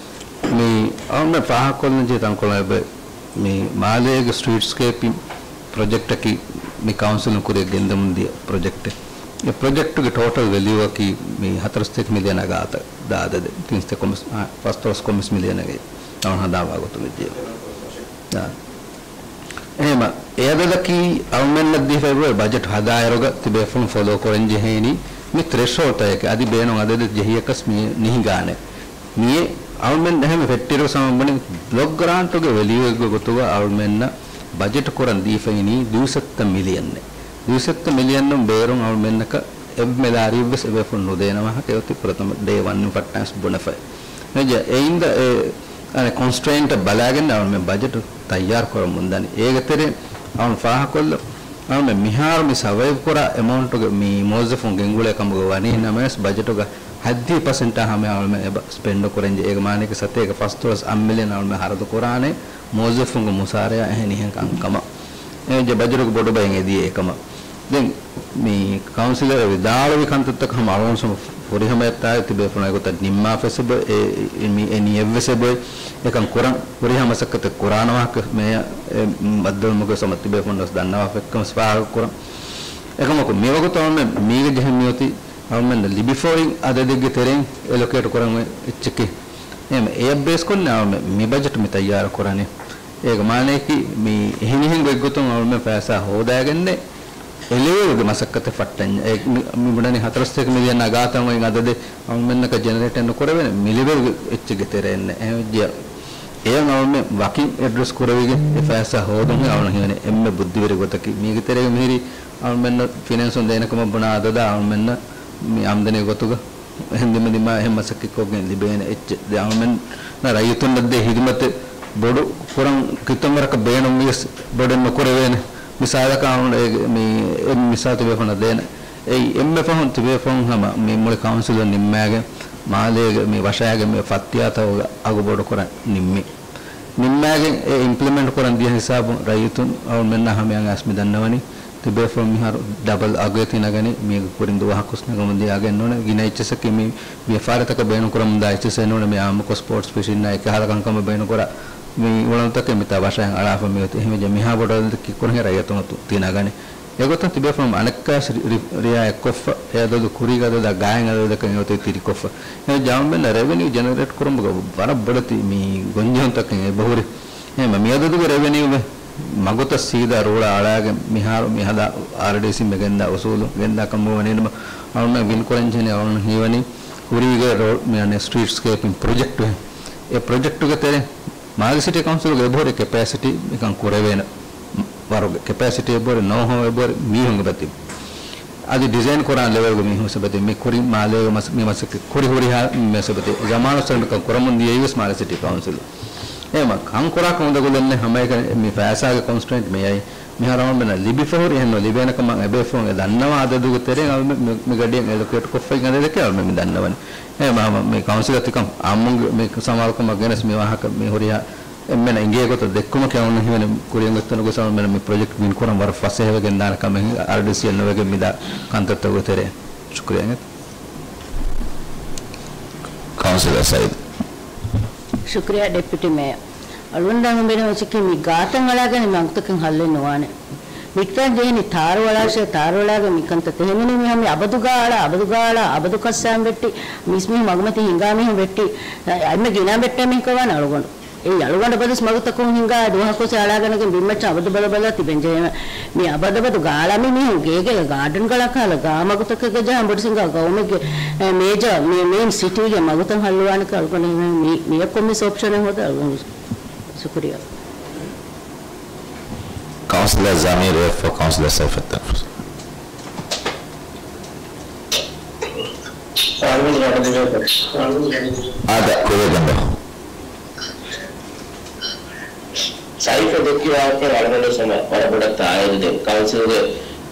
މި އަޅުގަނޑު ފާހަގަކޮށްލަން ޖެހޭ ތަންކޮޅެއް އެބަ މި މާލޭގެ ސްޓްރީޓްސްކޭޕިން ޕްރޮޖެކްޓަކީ މި ކައުންސިލުން ކުރިއަށް ގެންދަމުން ދިޔަ ޕްރޮޖެކްޓެއް. އެ ޕްރޮޖެކްޓުގެ ޓޯޓަލް ވެލިއުއަކީ މި ހަތަރުސަތޭކަ މިލިއަނާ ގާތަށް ދާ އަދަދެއް. ތިންސަތޭކަ ކޮންމެސް، އާ، ފަސްދޮޅަސް ކޮންމެސް މިލިއަނެއް އަޅުގަނޑު ހަނދާންވާ ގޮތުން ވެއްޖެއެވެ. އާ. އެހެންވީމަ، އެ އަދަދަކީ އަޅުމެންނަށް ދީފައިވާ ބަޖެޓް ހަދާއިރުގަ ތިބޭފުޅުން ފޮލޯ ކުރަން ޖެހޭނީ މި ތްރެޝްހޯލްޑްތަކެކޭ. އަދި ބޭނުން އަދަދެއް ޖެހިޔަކަސް މި ނިހިނގާނެ. މިއީ އަޅުމެން އެހެން ފެއްޓިރު ސަމަން ބުނި ބްލޮކް ގްރާންޓުގެ ވެލިއުގެ ގޮތުގަ އަޅުމެންނަށް ބަޖެޓް ކުރަން ދީފައިނީ ދުއިސައްތަ މިލިއަން. ދުއިސައްތަ މިލިއަންނުން ބޭރުން އަޅުމެންނަކަށް އެއްމެ ލާރިއެއްވެސް އެބޭފުޅުން ނުދޭނަމަ ހަކެ އޮތީ ފުރަތަމަ ޑޭ ވަން ފައްޓާސް ބުނެފައި. އެޖެ އެއިންދަ އެ އަނެ ކޮންސްޓްރެއިންޓަށް ބަލާގެން އަޅުމެން ބަޖެޓު ތައްޔާރު ކުރަމުންދަނީ. އޭގެ ތެރެ އަޅުން ފާހަކޮށްލަ އަޅުމެން މިހާރު މި ސަވައިވް ކުރާ އެމައުންޓުގެ މި މުވައްޒަފުން ގެންގުޅޭ ކަމުގަ ވަނީ ނަމަވެސް ބަޖެޓުގަ ހައްދީ ޕަސެންޓާ ހަމަ އަޅުމެން އެބަ ސްޕެންޑު ކުރަންޖެ. އޭގެ މާނައަކީ ސަތޭކަ ފަސްދޮޅަސް އަށް މިލިއަން އަޅުމެން ހަރަދު ކުރާނެ މުވައްޒަފުންގެ މުސާރަޔާ އެހެނިހެން ކަންކަމަށް. އެ ޖެ ބަޖެޓުގެ ބޮޑު ބައެއް އެދިޔަ އެކަމަށް. ދެން މި ކައުންސިލަރ ވިދާޅުވި ކަންތައްތަކަށް ހަމަ އަޅުގަނޑު ފުރިހަމަޔަށް ތާއެ ތިބޭފުޅުން އެގޮތަށް ނިންމާފަސް އެބަ އެ، އެ، މި އެ ނިޔަތްވެސް އެބައޮތް. އެކަން ކުރަން ފުރިހަމަ މަސައްކަތެއް ކުރާނަވާކަށް މޭޔަ އެ ބައްދަލުމުގެ ސަމަ ތިބޭފުޅުން ވެސް ދަންނަވާފައްކަމަސް ފާހަގަ ކުރަން. އެކަމަކު މިވަގުތު އަޅުމެން މީގެ ޖެހެން މިއޮތީ އަޅުމެން ލިބިފައި އަދަދެއްގެ ތެރެއިން އެލޮކޭޓް ކުރަން އޮތް އެއްޗެކޭ. އެހެން އެއަށް ބޭސްކޮށްނެ އަޅުމެން މި ބަޖެޓް މި ތައްޔާރު ކުރަނީ. އޭގެ މާނައަކީ މި އެހެނިހެން ގޮތްގޮތުން އަޅުމެން ފައިސާ ހޯދާގެންނެ އެލެވެލްގެ މަސައްކަތެއް ފައްޓަންޏާ. އެ މި، މި ބުނަނީ ހަތަރުސަތޭކަ މިލިއަނާ ގާތަށް އޮތް އަދަދެއް އަޅުމެންނަކަށް ޖެނެރޭޓެއް ނުކުރެވޭނެ މި ލެވެލްގެ އެއްޗެއްގެ ތެރެއިންނެއް. އެހެންވެއްޖެ އެޔަށް އަޅުމެން ވަކިން އެޑްރެސް ކުރެވިގެން އެ ފައިސާ ހޯދުން އަޅުން ހީވަނީ އެންމެ ބުއްދިވެރި ގޮތަކީ. މީގެ ތެރޭގަ މިހިރީ އަޅުމެންނަށް ފިނޭންސުން ދޭނެ ކަމަށް ބުނާ އަދަދާ އަޅުމެންނަށް މި އާމްދަނީ ގޮތުގަ އެހެން ދިމަދިމާ އެހެން މަސައްކަތްކޮށްގެން ލިބޭނެ އެއްޗެއް. ދެން އަޅުމެންނަށް ރައްޔިތުންނަށް ދޭ ހިދުމަތެއް ބޮޑު ކުރަން ކިތަންމެ ވަރަކަށް ބޭނުންވިޔަސް ބޮޑެއް ނުކުރެވޭނެ. މިސާލަކަށް އަޅުގަނޑު އޭގެ މި އެއް މިސާލު ތިބޭފުޅުންނަށް ދޭނެ. އެއީ އެންމެ ފަހުން ތިބޭފުޅުން ހަމަ މި މުޅި ކައުންސިލުން ނިންމާގެން މާލޭގެ މި ވަށާގެ މި ފައްތިޔާތަކުގަ އަގު ބޮޑުކުރަން ނިންމީ. ނިންމާގެން އެ އިމްޕްލިމެންޓް ކުރަން ދިޔަ ހިސާބުން ރައްޔިތުން އަޅުމެންނާ ހަމަޔަށް އައިސް މި ދަންނަވަނީ. ތިބޭފުޅުން މިހާރު ޑަބަލް އަގުއެއް ތި ނަގަނީ. މީގެ ކުރިން ދުވަހަކުސް ނަގަމުން ދިޔަ އަގެއް ނޫނޭ. ގިނަ އެއްޗިއްސަކީ މި ވިޔަފާރިތަކަށް ބޭނުންކުރަމުންދާ އެއްޗިއްސެއް ނޫނޭ. މި އާއްމުކޮށް ސްޕޯޓްސް ފިޝިންނާ އެކި ހާލަ ކަންކަމަށް ބޭނުންކުރާ މި އުޅަނދުތަކެއް މިތާ ވަށައިން އަޅާފަ މިއޮތީ. އެހެންވެއްޖެ މިހާ ބޮޑު އަދަދެއް ކިއްކުރަން ހޭ ރައްޔިތުން ތި ނަގަނީ. އެގޮތަށް ތިބޭފުޅުން އަނެއްކާވެސް ރި-، ރި-، ރިއާޔަތްކޮށްފަ، އެ އަދަދު ކުރީގެ އަދަދާ ގާތް އަދަދަކަށް އެއޮތީ ތިރިކޮށްފަ. އެ ޖައުމެންނަށް ރެވެނިއު ޖެނެރޭޓް ކުރުމުގަ ވަރަށް ބޮޑެތި މި ގޮންޖެހުންތަކެއް އެބަހުރި. އެހެންވެ މިއަދަދުގެ ރެވެނިއުވެ މަގުތައް ސީދާ ރޫޅާ އަޅާގެން މިހާރު މި ހަދާ އާރްޑީސީ މެ ގެންދާ އުސޫލު ގެންދާ ކަމުގަ ވަނީނަމަ އަޅުން ވިން ކުރަންޖެހެނީ އަޅުން ހީވަނީ ކުރީގެ ރޯ-، މި އަނެއް ސްޓްރީޓްސްކޭޕިން ޕްރޮޖެކްޓު. އެ ޕްރޮޖެކްޓުގެ ތެރޭ މާލެ ސިޓީ ކައުންސިލުގެ އެބަހުރި ކެޕޭސިޓީ މިކަން ކުރެވޭނެ ވަރުގެ ކެޕޭސިޓީ އެބަހުރި ނޯހޯ އެބަހުރި މީހުން އެބަތިބި. އަދި ޑިޒައިން ކުރާ ލެވެލްގެ މީހުން ސަބަދެ މި ކުރި މާލޭގެ މަސް-، މި މަސައްކަތް ކުރި ހުރިހާ މެ ސަބަދެ ޒަމާނު ސަރުމިކަން ކުރަމުން ދިޔައީވެސް މާލެ ސިޓީ ކައުންސިލު. އެ މަ-، ކަން ކުރާ ކަމުދަގުލެންނެ ހަމައެކަނި މި ފައިސާގެ ކޮންސްޓްރެއިންޓް މި އައި. މިހާރު އަޅުމެންނަށް ލިބިފަހުރި އެހެންނު ލިބޭނެ ކަމަށް އެބޭފުޅުން އެ ދަންނަވާ އަދަދުގެ ތެރެއިން އަޅުމެން މި، މި ގަޑިއަށް އެލޮކޭޓް ކޮށްފައި ގަދަދެކެ އަޅުމެން މި ދަންނަވަނީ. އެ މަ-، މަ-، މި ކައުންސިލަށް ތިކަން އާއްމުން މި ސަމާލުކަމަށް ގެނެސް މި ވާހަކަ މި ހުރިހާ އެންމެނަށް އިނގޭ ގޮތަށް ދެއްކުމަކީ އަޅުގަނޑު ހީވަނީ ކުރިއަށް ގޮތްތަނުގަ އަޅުގަނޑު މި ޕްރޮޖެކްޓް ވިން ކުރަން ވަރަށް ފަސޭހަވެގެން ދާނެ ކަމެއް އާރްޑީސީއަށް ނުވެގެން މިދާ ކަންތައްތަކުގެ ތެރެއިން. ޝުކުރިއްޔާ. ކައުންސިލަރ ސައީދު. ޝުކުރިއްޔާ ޑެޕިއުޓީ މޭޔަރ. އަޅުގަނޑު ދާން ބޭނުންވެއްޖެކީ މި ގާތަށް އަޅާގެން މަގުތަކެއް ހައްލެއް ނުވާނެ. މިކަން ޖެހެނީ ތާރު އަޅާށޭ، ތާރު އަޅާގެން މިކަންތައް ތެހެން މި ހަމަ އަބަދުގާ އަޅާ، އަބަދުގާ އަޅާ، އަބަދު ކައްސާން ވެއްޓި، މީސް މީހުން މަގުމަތި ހިނގާ މީހުން ވެއްޓި، އެންމެ ގިނަ ވެއްޓޭ މީހަކަށް ވާނެ އަޅުގަނޑު. އެއީ އަޅުގަނޑަށް ބަދަސް މަގުތަކުން ހިނގާ ދުވަހަކުސް އަޅާގަނެގެން ބިންމައްޗަށް އަބަދު ބަލަ ބަލަ ތިބެން ޖެހޭމެ. މި އަބަދު އަބަދު ގާޅާ މި މީހުން ގޭގެ ގާޑަންގަޅަށް ކަހަލަ ގާ މަގުތަކެއްގަ ޖަހާ ބޮޑު ސިނގާ ގައުމެއްގެ، އެ، މޭޖާ މި މެއިން ސިޓީގެ މަގުތައް ހައްލުވާނެކަން އަޅުގަނޑު ހިމެނޭ. މި، މިއަށް ކޮންމެސް އޮޕްޝަނެއް ހޯދާ އަޅުގަނޑު. ޝުކުރިއްޔާ. ކައުންސިލަރ ޒަމީރު އެއް ފޯ، ކައުންސިލަރ ސައިފަށް ތަންފުސް. އާދަ، ކުރިއަށް ގެންދަވާ. ސައިފަށް ދެއްކި ވާހަކަ އަޅުގަނޑު ހަމަ ވަރަށް ބޮޑަށް ތާއީދު ދޭން. ކައުންސިލްގެ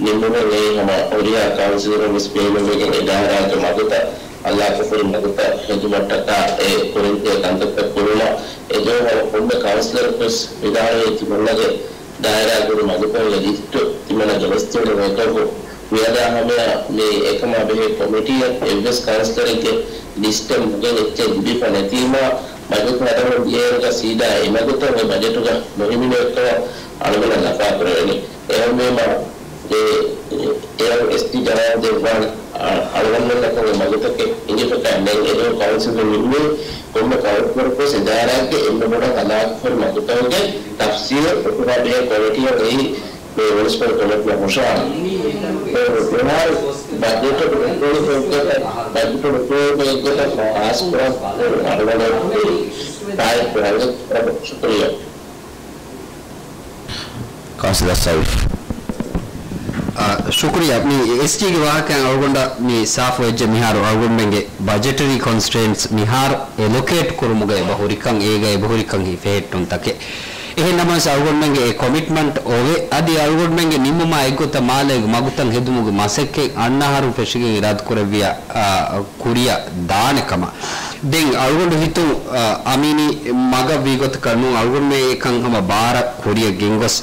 ނިންމުމެއް ނެތް ހަމަ ހުރިހާ ކައުންސިލަރުން ވެސް ބޭނުންވެގެން އެ ދާއިރާގެ މަގުތައް އަލާކުފުރި މަގުތައް ހެދުމަށްޓަކާ އެ ކުރިން ކަންތައްތައް ކުރުމަށް އެދުވަހު ކޮންމެ ކައުންސިލަރަކުވެސް ވިދާޅުވީ ތިމަންނަގެ ދާއިރާ ކުރި މަގުތަކުގެ ލިސްޓު ތިމަންނަ ގެނެސްދޭނެ އެކަކު މިއަދާ ހަމަޔަށް މި އެކަމާ ބެހޭ ކޮމިޓީއަށް އެއްވެސް ކައުންސިލަރެއްގެ ލިސްޓެއް މަގެއް އެއްޗެއް ލިބިފަ ނެތީމާ، ބަޖެޓް ހަދަމުން ދިޔައިރުގަ ސީދާ އެ މަގުތައް އެ ބަޖެޓުގަ ނުހިމެނޭކަމަށް އަޅުގަނޑަށް ލަފާކުރެވެނީ. އެހެންވީމާ، އެ، އެ، އެއަށް އެސްޓީ ޖަވާބު ދެއްވާނެ. އަ، އަޅުގަނޑުމެންނަކަށް އެ މަގުތަކެއް އިނގިފަކާ ނެތް. އެދުވަހު ކައުންސިލުން ނިންމީ ކޮންމެ ކައުންސިލަރަކުވެސް އެ ދާއިރާގެ އެންމެ ބޮޑަށް އަލާކުފުރި މަގުތަކުގެ ތަފްސީލް އޮތުމާ ބެހޭ ކޮމިޓީއަށް އެއީ މި މިއުނިސިޕަލް ކޮމިޓީއަށް ހުށަހަޅުން. މިހާރު ބަޖެޓު ބަޖެޓު ބަޖެޓު ފާސްކުރަން އަޅުގަނޑު ތާއީދު ކުރަން. ޝުކުރިއްޔާ. ކައުންސިލަރ ސައިފް. އާ، ޝުކުރިއްޔާ. މި އެސްޓީގެ ވާހަކައިން އަޅުގަނޑަށް މި ސާފުވެއްޖެ މިހާރު އަޅުގަނޑުމެންގެ ބަޖެޓަރީ ކޮންސްޓްރެއިންޓްސް މިހާރު އެލޮކޭޓް ކުރުމުގަ އެބަ ހުރިކަން އޭގަ އެބަ ހުރިކަން ހި ފެހެއްޓުންތަކެއް. އެހެން ނަމަވެސް އަޅުގަނޑުމެންގެ އެ ކޮމިޓްމަންޓް އޮވެ، އަދި އަޅުގަނޑުމެންގެ ނިންމުމާ އެއްގޮތަށް މާލޭގެ މަގުތައް ހެދުމުގެ މަސައްކަތް އަންނަ އަހަރުން ފެށިގެން އިރާދަކުރެއްވިޔާ، އާ، ކުރިއަށް ދާނެ ކަމަށް. ދެން އަޅުގަނޑު ހިތުން، އަ، އަމީނީ މަގަށް ވީ ގޮތަކަށް ނޫން، އަޅުގަނޑުމެން އެކަން ހަމަ ބާރަށް ކުރިއަށް ގެންގޮސް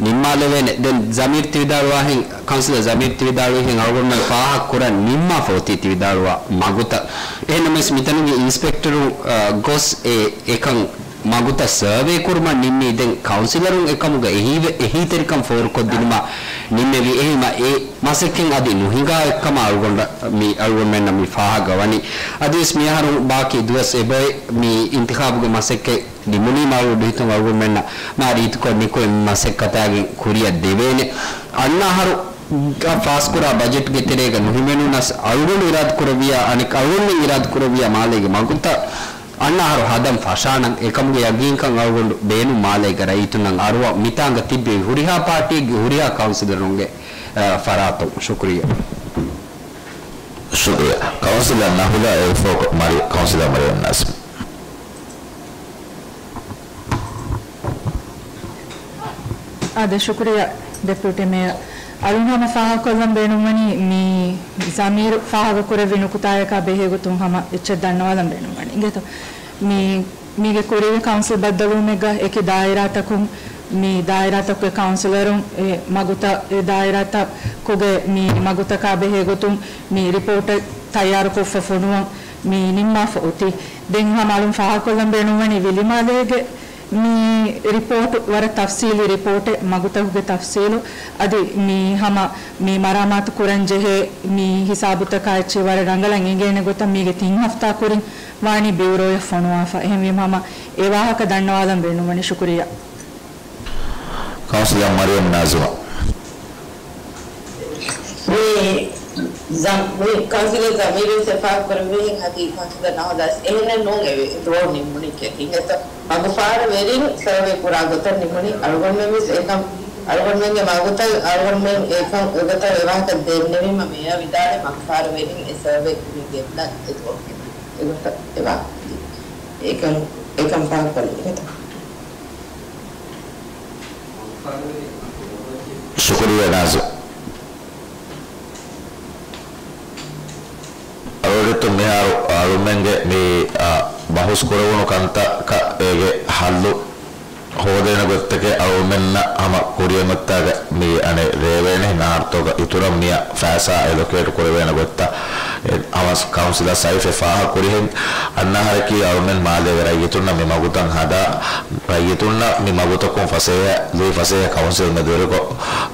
ނިންމާލެވޭނެ. ދެން ޒަމީރު ތިވިދާޅުވާހެން، ކައުންސިލަރ ޒަމީރު ތިވިދާޅުވިހެން އަޅުގަނޑުމެން ފާހަގަ ކުރަން ނިންމާފަ އޮތީ ތިވިދާޅުވާ މަގުތައް. އެހެންނަމަވެސް މިތަނުގެ އިންސްޕެކްޓަރު، އަ، ގޮސް އެ އެކަން މަގުތައް ސަރވޭ ކުރުމަށް ނިންމީ. ދެން ކައުންސިލަރުން އެކަމުގަ އެހީވެ-، އެހީތެރިކަން ފޯރުކޮށްދިނުމަށް ނިންމެވި. އެހީމަ އެ މަސައްކަތް އަދި ނުހިނގާ އެއްކަމަށް އަޅުގަނޑަށް މި އަޅުގަނޑުމެންނަށް މި ފާހަގަވަނީ. އަދިވެސް މިއަހަރު ބާކީ ދުވަސް އެބައޮތް މި އިންތިޚާބުގެ މަސައްކަތް ނިމުނީމާ އަޅުގަނޑު ހިތުން އަޅުގަނޑުމެންނަށް މާ ރީތިކޮށް ނިކުތް މަސައްކަތާގެން ކުރިއަށް ދެވޭނެ. އަންނަ އަހަރު ފާސްކުރާ ބަޖެޓްގެ ތެރޭގަ ނުހިމެނުނަސް އަޅުގަނޑު އިރާދަކުރެއްވިޔާ އަނެއް އަޅުގަނޑުމެން އިރާދަކުރެއްވިޔާ މާލޭގެ މަގުތައް އަންނަ އަހަރު ހަދަން ފަށާނަން. އެކަމުގެ ޔަގީންކަން އަޅުގަނޑު ބޭނުން މާލޭގެ ރައްޔިތުންނަށް އަރުވަން މިތާނގަ ތިއްބެވި ހުރިހާ ޕާޓީއެއްގެ ހުރިހާ ކައުންސިލަރުންގެ، އަ، ފަރާތުން. ޝުކުރިއްޔާ. ޝުކުރިއްޔާ. ކައުންސިލަރ ނަހުލާ އެ ފޯ، މަރި-، ކައުންސިލަރ މަރިޔަމް ނާޒިމް. އާދެ، ޝުކުރިއްޔާ ޑެޕިއުޓީ މޭޔަރ. އަޅުން ހަމަ ފާހަގަކޮށްލަން ބޭނުންވަނީ މި ޒަމީރު ފާހަގަކުރެއްވި ނުކުތާޔަކާ ބެހޭގޮތުން ހަމަ އެއްޗެއް ދަންނަވާލަން ބޭނުންވަނީ. އިނގޭތޯ؟ މި، މީގެ ކުރީގެ ކައުންސިލް ބައްދަލުވުމެއްގަ އެކި ދާއިރާތަކުން މި ދާއިރާތަކުގެ ކައުންސިލަރުން އެ މަގުތައް، އެ ދާއިރާތަކުގެ މި މަގުތަކާ ބެހޭގޮތުން މި ރިޕޯޓެއް ތައްޔާރުކޮށްފަ ފޮނުވަން މި ނިންމާފަ އޮތީ. ދެން ހަމަ އަޅުން ފާހަގަކޮށްލަން ބޭނުންވަނީ ވިލިމާލޭގެ މި ރިޕޯޓު ވަރަށް ތަފްސީލީ ރިޕޯޓެއް، މަގުތަކުގެ ތަފްސީލު، އަދި މި ހަމަ މި މަރާމާތު ކުރަން ޖެހޭ މި ހިސާބުތަކާ އެއްޗެއް ވަރަށް ރަނގަޅަށް އެނގޭނެ ގޮތަށް މީގެ ތިން ހަފްތާ ކުރިން ވާނީ ބިއުރޯއަށް ފޮނުވާފަ. އެހެންވީމަ ހަމަ އެ ވާހަކަ ދަންނަވާލަން ބޭނުންވަނީ. ޝުކުރިއްޔާ. ކައުންސިލަރ މަރިޔަމް ނާޒިމާ. މި ޒަ-، މި ކައުންސިލަރ ޒަމީރު ސެފާ ކުރެއްވިހެން އަދި ކައުންސިލަރ ނަހުލާސް އެހެނެއް ނޫން އެވެ. ދުވަހު ނިންމުނީ ކެތިން އެތަ؟ މަގުފާރަ ވެރިން ސަރވޭ ކުރާ ގޮތަށް ނިމުނީ. އަޅުގަނޑުމެން ވެސް އެކަން އަޅުގަނޑުމެންގެ މަގުތައް އަޅުގަނޑުމެން އެކަން އެގޮތަށް އެވާހަކަ ދެންނެވީމަ މޭޔަރ ވިދާޅުވި މަގުފާރުވެރިން އެ ސަރވޭ ކުރިން ގެންދަން އެދުވަހު އެގޮތަށް އެވާހަކަ ދީ. އެކަން އެކަން ފާހަގަކޮށްލީ ނެތަ؟ ޝުކުރިއްޔާ ނާޒިމް. އަޅުގަނޑު މިހާރު އަޅުމެންގެ މި، އާ، ބަހުސް ކުރެވުނު ކަންތަކަށް އޭގެ ހައްލު ހޯދޭނެ ގޮތްތަކެއް އަޅުމެންނަށް ހަމަ ކުރިޔަށް އޮތްތާގަ މި އަނެއް ރޭވޭނެ ނާރްތޯގަ އިތުރަށް މިއަށް ފައިސާ އެލޮކޭޓް ކުރެވޭނެ ގޮތްތައް އެ ހަމަ ކައުންސިލަރ ސައިފް އެ ފާހަގަ ކުރިހެން އަންނަ އަހަރަކީ އަޅުމެން މާލޭގެ ރައްޔިތުންނަށް މި މަގުތައް ހަދާ، ރައްޔިތުންނަށް މި މަގުތަކުން ފަސޭހަ، ލުއި ފަސޭހަ ކައުންސިލް މެދުވެރިކޮށް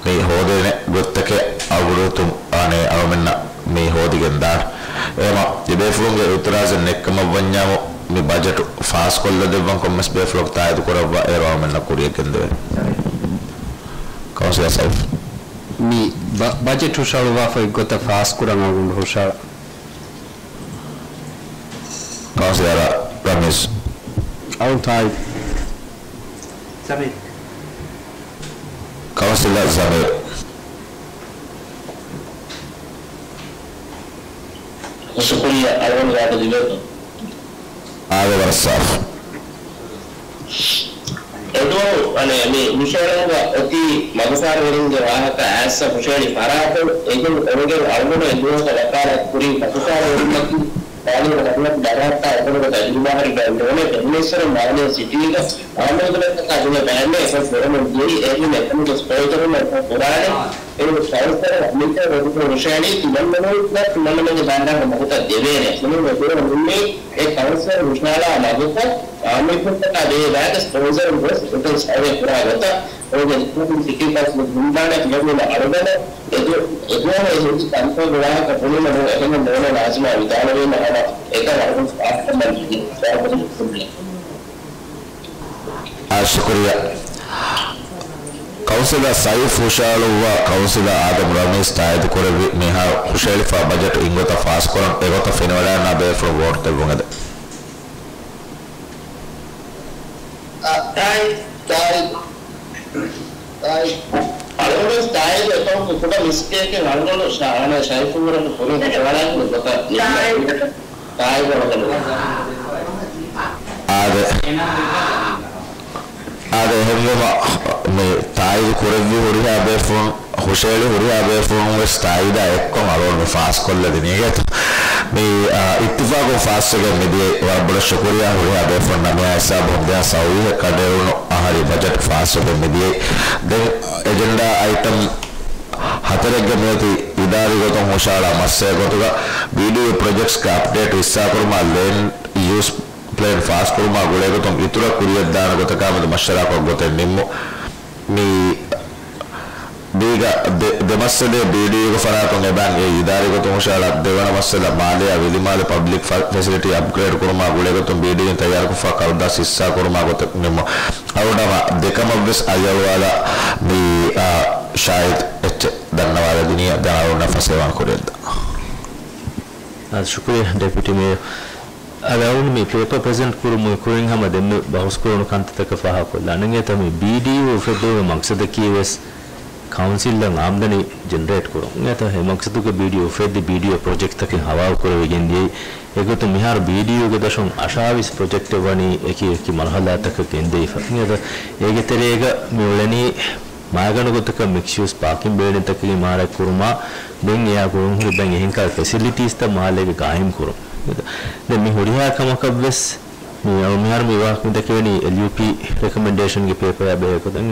މި ހޯދޭނެ ގޮތްތަކެއް އަޅުގަނޑު އަނެއް އަޅުމެންނަށް މި ހޯދިގެން ދާނެ. އެހެމަ ތިބޭފުޅުންގެ އިއުތިރާޒެއް ނެއްކަމަށްވަންޏާމު، މި ބަޖެޓު ފާސްކޮށްލަދެއްވަން ކޮންމެސް ބޭފުޅަކު ތާއީދު ކުރައްވާ އޭރު އަޅުމެންނަށް ކުރިޔަށް ގެންދެވޭނެ. ކައުންސިލަރ ސައިފް. މި ބަ-، ބަޖެޓް ހުށަހަޅުއްވާފަ އެއްގޮތަށް ފާސްކުރަން އަޅުގަނޑު ހުށަހަޅަ. ކައުންސިލަރ ރަމީޒް. އަޅު ތާއީދު. ޒަމީރު. ކައުންސިލަރ ޒަމީރު. ޝުކުރިއްޔާ އަޅުގަނޑު ގާތު ލިބޭތޯ؟ އާދެ ވަރަށް ސާފު. އެދުވަހު އަނެއް މި ހުށަހެޅުމުގަ އޮތީ މަގުފާރުވެރިންގެ ވާހަކަ އައިއްސަ ހުށަހެޅި ފަރާތުން އެގެން އޮވެގެން އަޅުގަނޑު އެދުވަހުގަ ވަކާލަތް ކުރި މަގުފާރުވެރިންނަކީ ބާލިޣު ނަރުނަކު ދަރާއްތާ އެކަމުގަ ތަޖުރިބާ ހުރި ބައެއް ނޫނޭ. އެހެންވީމަ މާލޭ ސިޓީގަ އާމީދުންތަކާ ދިން ބައެއް އެކަން ކުރަމުން ދިޔައީ އެހެން އެކަމުގެ ސްޕޯންސަރުން އެކަން ކުރާނެ. އެ ކައުންސިލަރ އަމިއްލަ ރައްޔިތުން ހުށަހެޅީ ތިމަންމެނުންނަށް ތިމަންމެންގެ ބައިންނާގެ މަގުތައް ދެވޭނެ. މިނޫން އެކުރަން ނިންމީ އެ ކައުންސިލަރ ހުށަހަޅާ މަގުތައް އާއްމު މީހުންތަކާ ދޭ ބައިގެ ސްޕޯންސަރުން ގޮސް އެތަން ސަރވޭ ކުރާ ގޮތަށް. އޭގެ ސިޓީ ކައުންސިލް ހުންނާނެ ތިޔަބުނަ އަޅުގަނޑަށް އެދު-، އެދުވަހު އެ ހެދި ކަންތައް ގުޅާހަކަ ބުނުމަށް ނޫން އެކަމެއް ނޯން ނާޒިމާ ވިދާޅުވީމަ ހަމަ އެކަން އަޅުގަނޑު ފާސްކޮށްލަން އާ، ޝުކުރިއްޔާ. ކައުންސިލަރ ސައިފް ހުށަހަޅުއްވާ، ކައުންސިލަރ އާދަމް ރަމީޒް ތާއީދު ކުރެއްވި މިހާރު ހުށަހެޅިފާ ބަޖެޓު އިންގޮތަށް ފާސްކުރަން އެގޮތަށް ފިނިވަޑައިންނާ ބޭފުޅުން ވޯޓް ދެއްވުން އެދެން. ތާއީދު، ތާއީދު، ތާއީދު. އަޅުގަނޑު ތާއީދު އެކަމަކު ކުޑަ މިސްޓޭކެއް އަޅުގަނޑު ޝާ-، އަނެއް ޝައިފު ވަރަށް ކުރިން ހުށަހަޅާ ކުރި ގޮތަށް ނިންމާ. ތާއީދު. އާދެ. އާދެ، އެހެންވީމަ މި ތާއީދު ކުރެއްވި ހުރިހާ ބޭފުޅުން، ހުށަހެޅި ހުރިހާ ބޭފުޅުން ވެސް ތާއީދާ އެއްކޮށް އަޅުގަނޑު މި ފާސްކޮށްލަދިނީ އިނގޭތޯ. މި، އާ، އިއްތިފާޤުން ފާސްވެގެން މިދިޔައީ. ވަރަށް ބޮޑަށް ޝުކުރިއްޔާ ހުރިހާ ބޭފުޅުންނަށް. މިހާ ހިސާބުން ދެހާސް ސައުވީހަށް ކަނޑައެޅުނު އަހަރީ ބަޖެޓް ފާސްވެގެން މިދިޔައީ. ދެން އެޖެންޑާ އައިޓަމް ހަތަރެއްގަ މިއޮތީ އިދާރީ ގޮތުން ހުށަހަޅާ މައްސަލަ ގޮތުގަ ބީޑީއޫ ޕްރޮޖެކްޓްސްގެ އަޕްޑޭޓް ހިއްސާކުރުމާ ލޭންޑް ޔޫސް ޕްލޭން ފާސްކުރުމާ ގުޅޭގޮތުން އިތުރަށް ކުރިޔަށްދާނެ ގޮތަކާމެދު މަޝްވަރާކޮށް ގޮތެއް ނިންމު. މި ދީގަ ދެ-، ދެމައްސަލައެއް ބީޑީއޫގެ ފަރާތުން އެބައިން އެ އިދާރީ ގޮތުން ހުށަހަޅާ ދެވަނަ މައްސަލަ މާލެއާ ވިލިމާލެ ޕަބްލިކް ފަ-، ފެސިލިޓީ އަޕްގްރޭޑް ކުރުމާ ގުޅޭގޮތުން ބީޑީއޫން ތައްޔާރުކޮށްފަ ކަރުދާސް ހިއްސާކުރުމާ ގޮތެއް ނިންމު. އަޅުގަނޑު ހަމަ ދެކަމަށްވެސް އަލިއަޅުވާލާ މި، އާ، ޝާހިދު އެއްޗެއް ދަންނަވާލަދިނީ ދެން އަޅުގަނޑަށް ފަސޭހަވާން ކުރިޔަށްދާ. އާ، ޝުކުރިއްޔާ ޑެޕިއުޓީ މޭޔަރ. އަދި އަޅުގަނޑު މި ޕޭޕަރ ޕްރެޒެންޓް ކުރުމުގެ ކުރިން ހަމަ ދެންމެ ބަހުސްކުރުނު ކަންތައްތަކަށް ފާހަގަކޮށްލާނަން. އެތަ މި ބީޑީއޫ އުފެއްދުމުގެ މަގްސަދަކީ ވެސް ކައުންސިލްއަށް އާމްދަނީ ޖެނެރޭޓް ކުރުން. އެތަ އެ މަގްސަދުގެ ބީޑީއޫ އުފެއްދި ބީޑީއޫ ޕްރޮޖެކްޓްތަކެއް ހަވާލު ކުރެވިގެން ދިޔައީ. އެގޮތުން މިހާރު ބީޑީއޫގެ ދަށުން އަށާވީސް ޕްރޮޖެކްޓެއް ވަނީ އެކި އެކި މަރުހަލާތަކަށް ގެންދެވިފަ. އެތަ އޭގެ ތެރޭގަ މި އުޅެނީ މާގަނޑު ގޮތަކަށް މިކްސް ޔޫސް ޕާކިން ބިލްޑިންތަކެއް އިމާރާތް ކުރުމާ، ދެން އެއާ ގުޅުންހުރި ބައެއް އެހެން ކަހަލަ ފެސިލިޓީސްތައް މާލޭގަ ގާއިމް ކުރުން. ދެން މި ހުރިހާ ކަމަކަށްވެސް މި އަޅު މިހާރު މި ވާހަކަ ދެކެވެނީ އެލްޔޫޕީ ރެކޮމެންޑޭޝަންގެ ޕޭޕަރާ ބެހޭ ގޮތަށް.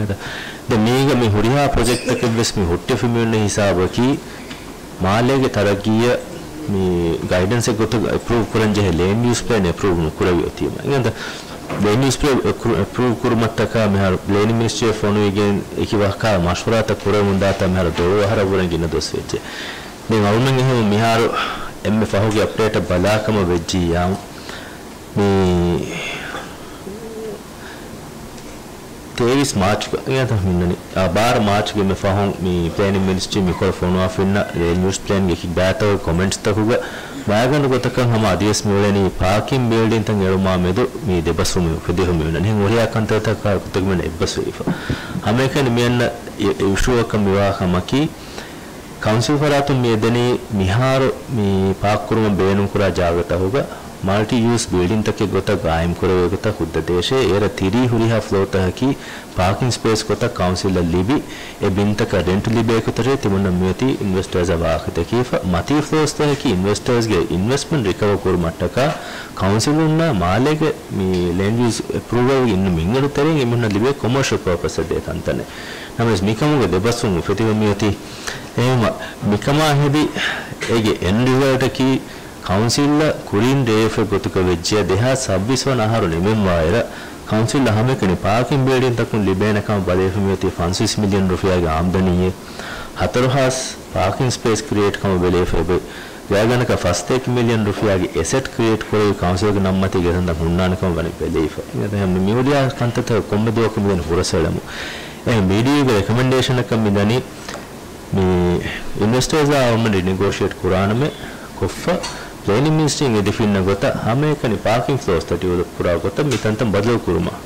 ދެން މީގަ މި ހުރިހާ ޕްރޮޖެކްޓްތަކެއްވެސް މި ހުއްޓިފަ މި އޮންނަ ހިސާބަކީ، މާލޭގެ ތަރައްގީއަށް މި ގައިޑެންސެއް ގޮތަށް އެޕްރޫވް ކުރަން ޖެހޭ ލޭންޑް ޔޫސް ޕްލޭން އެޕްރޫވް ނުކުރެވި އޮތީމަ. އެނގޭތަ؟ ލޭންޑް ޔޫސް ޕްލޭން އެޕްރޫ-، އެޕްރޫވް ކުރުމަށްޓަކާ މިހާރު ޕްލޭނިން މިނިސްޓްރީއަށް ފޮނުވިގެން އެކި ވަހަކާ މަޝްވަރާތައް ކުރެވެމުން ދާތާ މިހާރު ދޮޅު އަހަރަށް ވުރެން ގިނަ ދުވަސް ވެއްޖެ. ދެން އަޅުމެން އެހެން މިހާރު އެންމެ ފަހުގެ އަޕްޑޭޓަށް ބަލާ ކަމަށް ވެއްޖިއްޔާ، މި ތޭވީސް މާޗުގަ އިނގޭތަ މިންނަނީ. އާ، ބާރަ މާޗުގެ މި ފަހުން މި ޕްލޭނިން މިނިސްޓްރީ މިކޮޅަށް ފޮނުވާފަ އިންނަ ރޭންޖް ޔޫސް ޕްލޭންގެ ކިކްބާތަކުގެ ކޮމެންޓްސްތަކުގަ ބަޔާން ގޮތަކަށް ހަމަ އަދިވެސް މިއުޅެނީ ޕާކިން ބިލްޑިންތައް އެޅުމާ މެދު މި ދެބަސްވުމެއް އުފެދިފަ މިއުޅެނީ. އެހެން ހުރިހާ ކަންތައްތަކާ ގޮތަކަށް މިއަންނަ އެއްބަސްވެފަ. ހަމައެކަނި މިއަންނަ އި-، އިޝޫއަކަށް މިވާ ކަމަކީ، ކައުންސިލް ފަރާތުން މި އެދެނީ މިހާރު މި ޕާކްކުރުމަށް ބޭނުންކުރާ ޖާގަތަކުގަ މަލްޓި ޔޫސް ބިލްޑިންތަކެއް ގޮތަށް ގާއިމްކުރެވޭ ގޮތަށް ހުއްދަ ދޭށޭ. އޭރަށް ތިރީސް ހުރިހާ ފްލޯތަކަކީ ޕާކިން ސްޕޭސް ގޮތަށް ކައުންސިލަށް ލިބި، އެ ބިންތަކަށް ރެންޓް ލިބޭ ގޮތަށޭ ތިމަންނަ މިއޮތީ އިންވެސްޓާސްއާ ވާހަކަ ދެކީފަ. މަތީ ފްލޯސްތަކަކީ އިންވެސްޓާސްގެ އިންވެސްޓްމަންޓް ރިކަވަރ ކުރުމަށްޓަކާ ކައުންސިލުންނާ މާލޭގެ މި ލޭންޑް ޔޫސް އެޕްރޫވަލްގެ އިންނަ މިންވަރު ތެރެއިން އެމީހުންނަށް ލިބޭ ކޮމާޝަލް ޕާޕަސްއަށް ދޭ ކަންތަނެއް. ނަމަވެސް މިކަމުގެ ދެބަސްވުން އުފެދިފަ މިއޮތީ. އެހެންވެ، މިކަމާ ހެދި އޭގެ އެންޑް ރިޒަލްޓަކީ ކައުންސިލްއަށް ކުރިން ރޭވިފައި ގޮތުގަ ވެއްޖެޔާ ދެހާސް ސައްބީސް ވަނަ އަހަރު ނިމެންވާއިރަށް، ކައުންސިލްއަށް ހަމައެކަނި ޕާކިން ބިލްޑިންތަކުން ލިބޭނެ ކަމަށް ބަލައިފަ މިއޮތީ ފަންސަވީސް މިލިއަން ރުފިޔާގެ އާމްދަނީއެއް. ހަތަރު ހާސް ޕާކިން ސްޕޭސް ކްރިއޭޓް ކަމަށް ބެލެވިފައި އެބައޮތް. ގާތްގަނޑަކަށް ފަސްތޭކަ މިލިއަން ރުފިޔާގެ އެސެޓް ކްރިއޭޓް ކުރެވި ކައުންސިލްގެ ނަން މަތީގެ ތަންތަން ހުންނާނެ ކަމަށް ވަނީ ބެލެވިފަ. އެހެންވެ، މި ހުރިހާ ކަންތައްތަކަށް ކޮންމެ ދުވަހަކު މިދަނީ ހުރަސްއެޅަމުން. އެހެން ބީޑީއުގެ ރެކޮމެންޑޭޝަނަކަށް މިދަނީ މި އިންވެސްޓާސްއާ އަޅުގަނޑުމެން ރިނެގޯޝިއޭޓް ކުރާނަމޭ ކޮށްފަ، ޕްލޭނިން މިނިސްޓްރީން އެދިފައި އިންނަ ގޮތަށް ހަމައެކަނި ޕާކިން ފްލޯސްތައް ޑިވެލޮޕް ކުރާ ގޮތަށް މި ތަންތަން ބަދަލު ކުރުމަށް.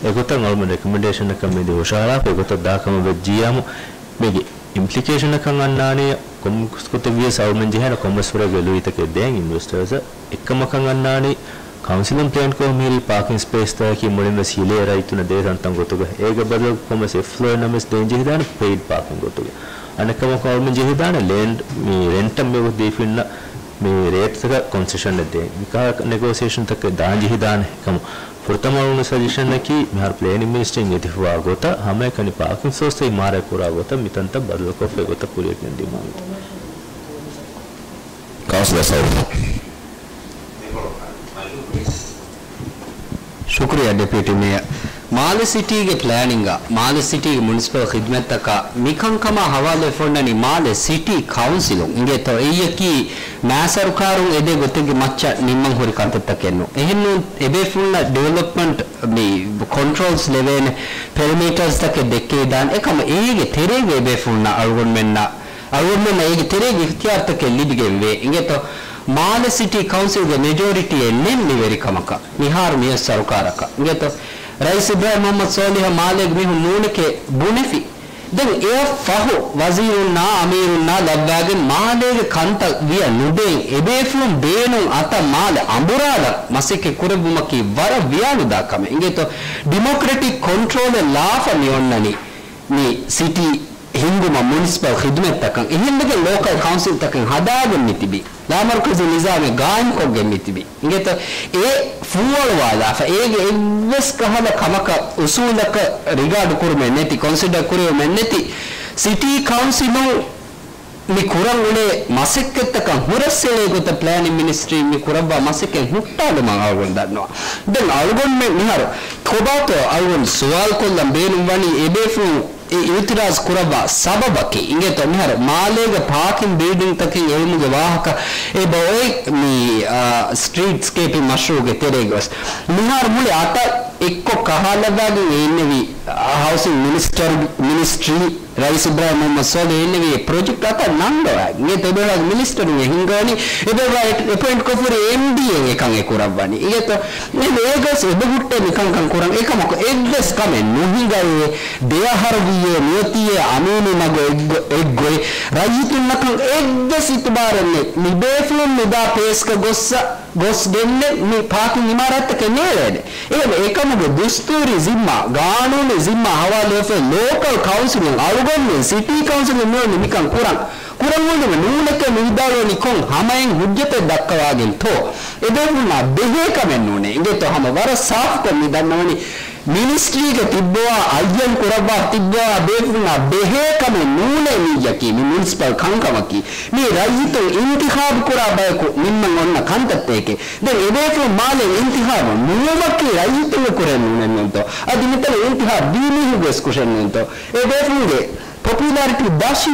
އެގޮތަށް އަޅުގަނޑުމެން ރެކޮމެންޑޭޝަނަކަށް މިއަދު ހުށަހަޅާފަ އެގޮތަށް ދާ ކަމަށް ވެއްޖިއްޔާމު، މީގެ އިމްޕްލިކޭޝަނަކަށް އަންނާނީ ކޮންމެސް ގޮތެއް ވިޔަސް އަޅުގަނޑުމެން ޖެހޭނެ ކޮންމެސް ވަރެއްގެ ލުއިތަކެއް ދޭން އިންވެސްޓާސްއަށް. އެއްކަމަކަށް އަންނާނީ ކައުންސިލުން ޕްލޭންކޮށް މިހިރީ ޕާކިން ސްޕޭސްތަކަކީ މުޅިންވެސް ހިލޭ ރައްޔިތުންނަށް ދޭ ތަންތަން ގޮތުގަ. އޭގެ ބަދަލު ކޮންމެސް އެއް ފްލޯއެއް ނަމަވެސް ދޭން ޖެހިދާނެ ޕެއިޑް ޕާކިން ގޮތުގަ. އަނެއްކަމަކު އަޅުގަނޑުމެން ޖެހިދާނެ ލޭންޑް މި ރެންޓަށް މި ދީފަ އިންނަ މި ރޭޓްތަކަށް ކޮންސެޝަނެއް ދޭން. މިކަހަލަ ނެގޯސިއޭޝަންތަކެއް ދާން ޖެހިދާނެ ކަމަށް. ފުރަތަމަ އަޅުގަނޑު ސަޖެޝަނަކީ މިހާރު ޕްލޭނިން މިނިސްޓްރީން އެދިފަވާ ގޮތަށް ހަމައެކަނި ޕާކިން ސްޕޭސްތައް އިމާރާތް ކުރާ ގޮތަށް މިތަންތަން ބަދަލުކޮށްފައި ގޮތަށް ކުރިއަށް ގެންދިއުމަށް. ކައުންސިލަރ ސައުދު. ޝުކުރިއްޔާ ޑެޕިއުޓީ މޭޔަރ. މާލެ ސިޓީގެ ޕްލޭނިންގ، މާލެ ސިޓީގެ މުނިސިޕަލް ޚިދުމަތްތަކާ މިކަންކަމާ ހަވާލުވެފަ އޮންނަނީ މާލެ ސިޓީ ކައުންސިލުން އިނގޭތޯ؟ އެއީއަކީ މާ ސަރުކާރުން އެދޭ ގޮތެއްގެ މައްޗަށް ނިންމަން ހުރި ކަންތައްތަކެއް ނޫން. އެހެންނޫން އެބޭފުޅުންނަށް ޑިވެލޮޕްމަންޓް މި ކޮންޓްރޯލްސް ލެވޭނެ ޕެރިމީޓަރސްތަކެއް ދެއްކެވިދާނެ. އެކަމަ އޭގެ ތެރޭގަ އެބޭފުޅުންނަށް އަޅުގަނޑުމެންނަށް އަޅުގަނޑުމެންނަށް އޭގެ ތެރޭގަ އިޚްތިޔާރުތަކެއް ލިބިގެންވޭ. އިނގޭތޯ؟ މާލެ ސިޓީ ކައުންސިލްގެ މެޖޯރިޓީއެއް ނެތް މިވެރިކަމަކަށް މިހާރު މިއޮތް ސަރުކާރަކަށް. އިނގޭތޯ؟ ރައީސް އިބްރާހިމް މުހައްމަދު ސޯލިހަށް މާލޭގެ މީހުން ނޫނެކޭ ބުނެފި. ދެން އެއަށް ފަހު ވަޒީރުންނާ އަމީރުންނާ ލައްވާގެން މާލޭގެ ކަންތައް ވިޔަ ނުދޭން އެބޭފުޅުން ބޭނުން އަތަށް މާލެ އަނބުރާލަން މަސައްކަތް ކުރެއްވުމަކީ ވަރަށް ވިޔާނުދާ ކަމެއް. އިނގޭތޯ؟ ޑިމޮކްރެޓިކް ކޮންޓްރޯލެއް ލާފަ މި އޮންނަނީ. މި ސިޓީ ހިންގުމަށް މުނިސިޕަލް ޚިދުމަތްތަކަށް އެހެންވެގެން ލޯކަލް ކައުންސިލްތަކެއް ހަދާގެން މިތިބީ. ލާމަރުކަޒީ ނިޒާމެއް ގާއިމްކޮށްގެން މިތިބީ. އިނގޭތޯ؟ އެ ފޫއަޅުވާލާފަ އޭގެ އެއްވެސް ކަހަލަ ކަމަކަށް އުސޫލަކަށް ރިގާޑް ކުރުމެއް ނެތި، ކޮންސިޑަރ ކުރެވުމެއް ނެތި ސިޓީ ކައުންސިލުން މި ކުރަން އުޅޭ މަސައްކަތްތަކަށް ހުރަސްއެޅޭ ގޮތަށް ޕްލޭނިން މިނިސްޓްރީން މި ކުރައްވާ މަސައްކަތް ހުއްޓާލުމަށް އަޅުގަނޑު ދަންނަވާ. ދެން އަޅުގަނޑުމެން މިހާރު ކޮބާތޯ އަޅުގަނޑު ސުވާލުކޮށްލަން ބޭނުންވަނީ އެބޭފުޅުން އެ އިއުތިރާޒް ކުރައްވާ ސަބަބަކީ؟ އިނގޭތޯ މިހާރު މާލޭގަ ޕާކިން ބިލްޑިންގްތަކެއް އެޅުމުގެ ވާހަކަ އެބައޮތް މި، އާ، ސްޓްރީޓްސްކޭޕިން މަޝްރޫއުގެ ތެރޭގަވެސް. މިހާރު މުޅި އަތަށް އެއްކޮށް ކަހާލައްވާގެން އެ އިންނެވީ، އާ، ހައުސިން މިނިސްޓަރ، މިނިސްޓްރީ ރައީސް އިބްރާހިމް މުހައްމަދު ސޯލިހް އެންނެވި ޕްރޮޖެކްޓް އަތަށް ނަންގަވާ. އިނގޭތޯ އެބައި މިނިސްޓަރުން ހިންގަވަނީ، އެބައި އެޕޮއިންޓް ކޮށްފަ ހުރި އެމްޑީއެއް އެކަން އެ ކުރައްވަނީ. އިނގޭތޯ އެ އޭގަސް އެބަ ހުއްޓޭ މިކަންކަން ކުރަން. އެކަމަކު އެއްވެސް ކަމެއް ނުހިނގައޭ. ދެއަހަރު ވީއޭ މިއޮތީއޭ އަމީނީ މަގު އެއްގޮ، އެއްގޮތް. ރައްޔިތުންނަކަށް އެއްވެސް އިތުބާރެއް ނެތް. މިބޭފުޅުން މިދާ ޕޭސްގަ ގޮއްސަ ގޮސްގެންނެއް މި ޕާކިން އިމާރާތްތަކެއް ނޭޅޭނެ. އެހެން އެކަމުގެ ދުސްތޫރީ ޒިންމާ، ގާނޫނީ ޒިންމާ ހަވާލުވެފައި ލޯކަލް ކައުންސިލުން އަޅުގަނޑުމެން ސިޓީ ކައުންސިލުން މިއޮންނަ މިކަން ކުރަން. ކުރަން އުޅުނު ނޫނެކޭ މިވިދާޅުވަނީ ކޮން ހަމައިން ހުއްޖަތެއް ދައްކަވާގެންތޯ؟ އެބޭފުޅުންނާ ބެހޭ ކަމެއް ނޫނޭ. އިނގޭތޯ ހަމަ ވަރަށް ސާފުކޮށް މި ދަންނަވަނީ. މިނިސްޓްރީގަ ތިއްބަވާ، އައްޔަން ކުރައްވާ ތިއްބަވާ ބޭފުޅުންނާ ބެހޭ ކަމެއް ނޫނޭ މިއީއަކީ. މި މުނިސިޕަލް ކަންކަމަކީ. މީ ރައްޔިތުން އިންތިޚާބު ކުރާ ބަޔަކު ނިންމަން އޮންނަ ކަންތައްތަކެއް. ދެން އެބޭފުޅުން މާލެ އިންތިޚާބު ނުވުމަކީ ރައްޔިތުންގެ ކުރެއް ނޫނެއްނޫންތޯ؟ އަދި މިތަނަށް އިންތިޚާބު ވީ މީހުންގެ ވެސް ކުށެއްނޫންތޯ؟ އެބޭފުޅުންގެ ޕޮޕުލާރިޓީ ދަށި.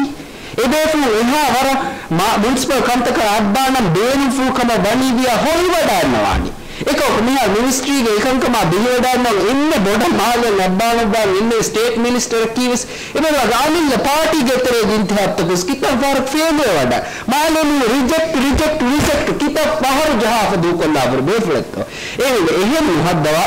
އެބޭފުޅުން އެހާ ވަރަށް މާ-، މުނިސިޕަލް ކަންތަކަށް އައްޑާނަން ބޭނުންފުޅު ކަމަށް ވަނީ ވިޔަ ހޮވިވަޑައިގަންނަވާނީ. އެކަމަކު މިހާރު މިނިސްޓްރީގެ އެކަންކަމާ ބެހިވަޑައިގަންނަވާ އެންމެ ބޮޑަށް މާލެ ނައްބާނައްވާން އިންނަ ސްޓޭޓް މިނިސްޓަރަކީވެސް އެބަ އަމިއްލަ ޕާޓީގެ ތެރޭގެ އިންތިހާބުތަކުވެސް ކިތައް ފަހަރަކު ފެއިލްވެވަޑަ. މާލެ މީ ރިޖެކްޓް، ރިޖެކްޓް، ރިޖެކްޓް ކިތައް ފަހަރު ޖަހާފަ ދޫކޮށްލާފަ ބޭފުޅެއްތޯ. އެހެން އެހެން ނުހައްދަވާ.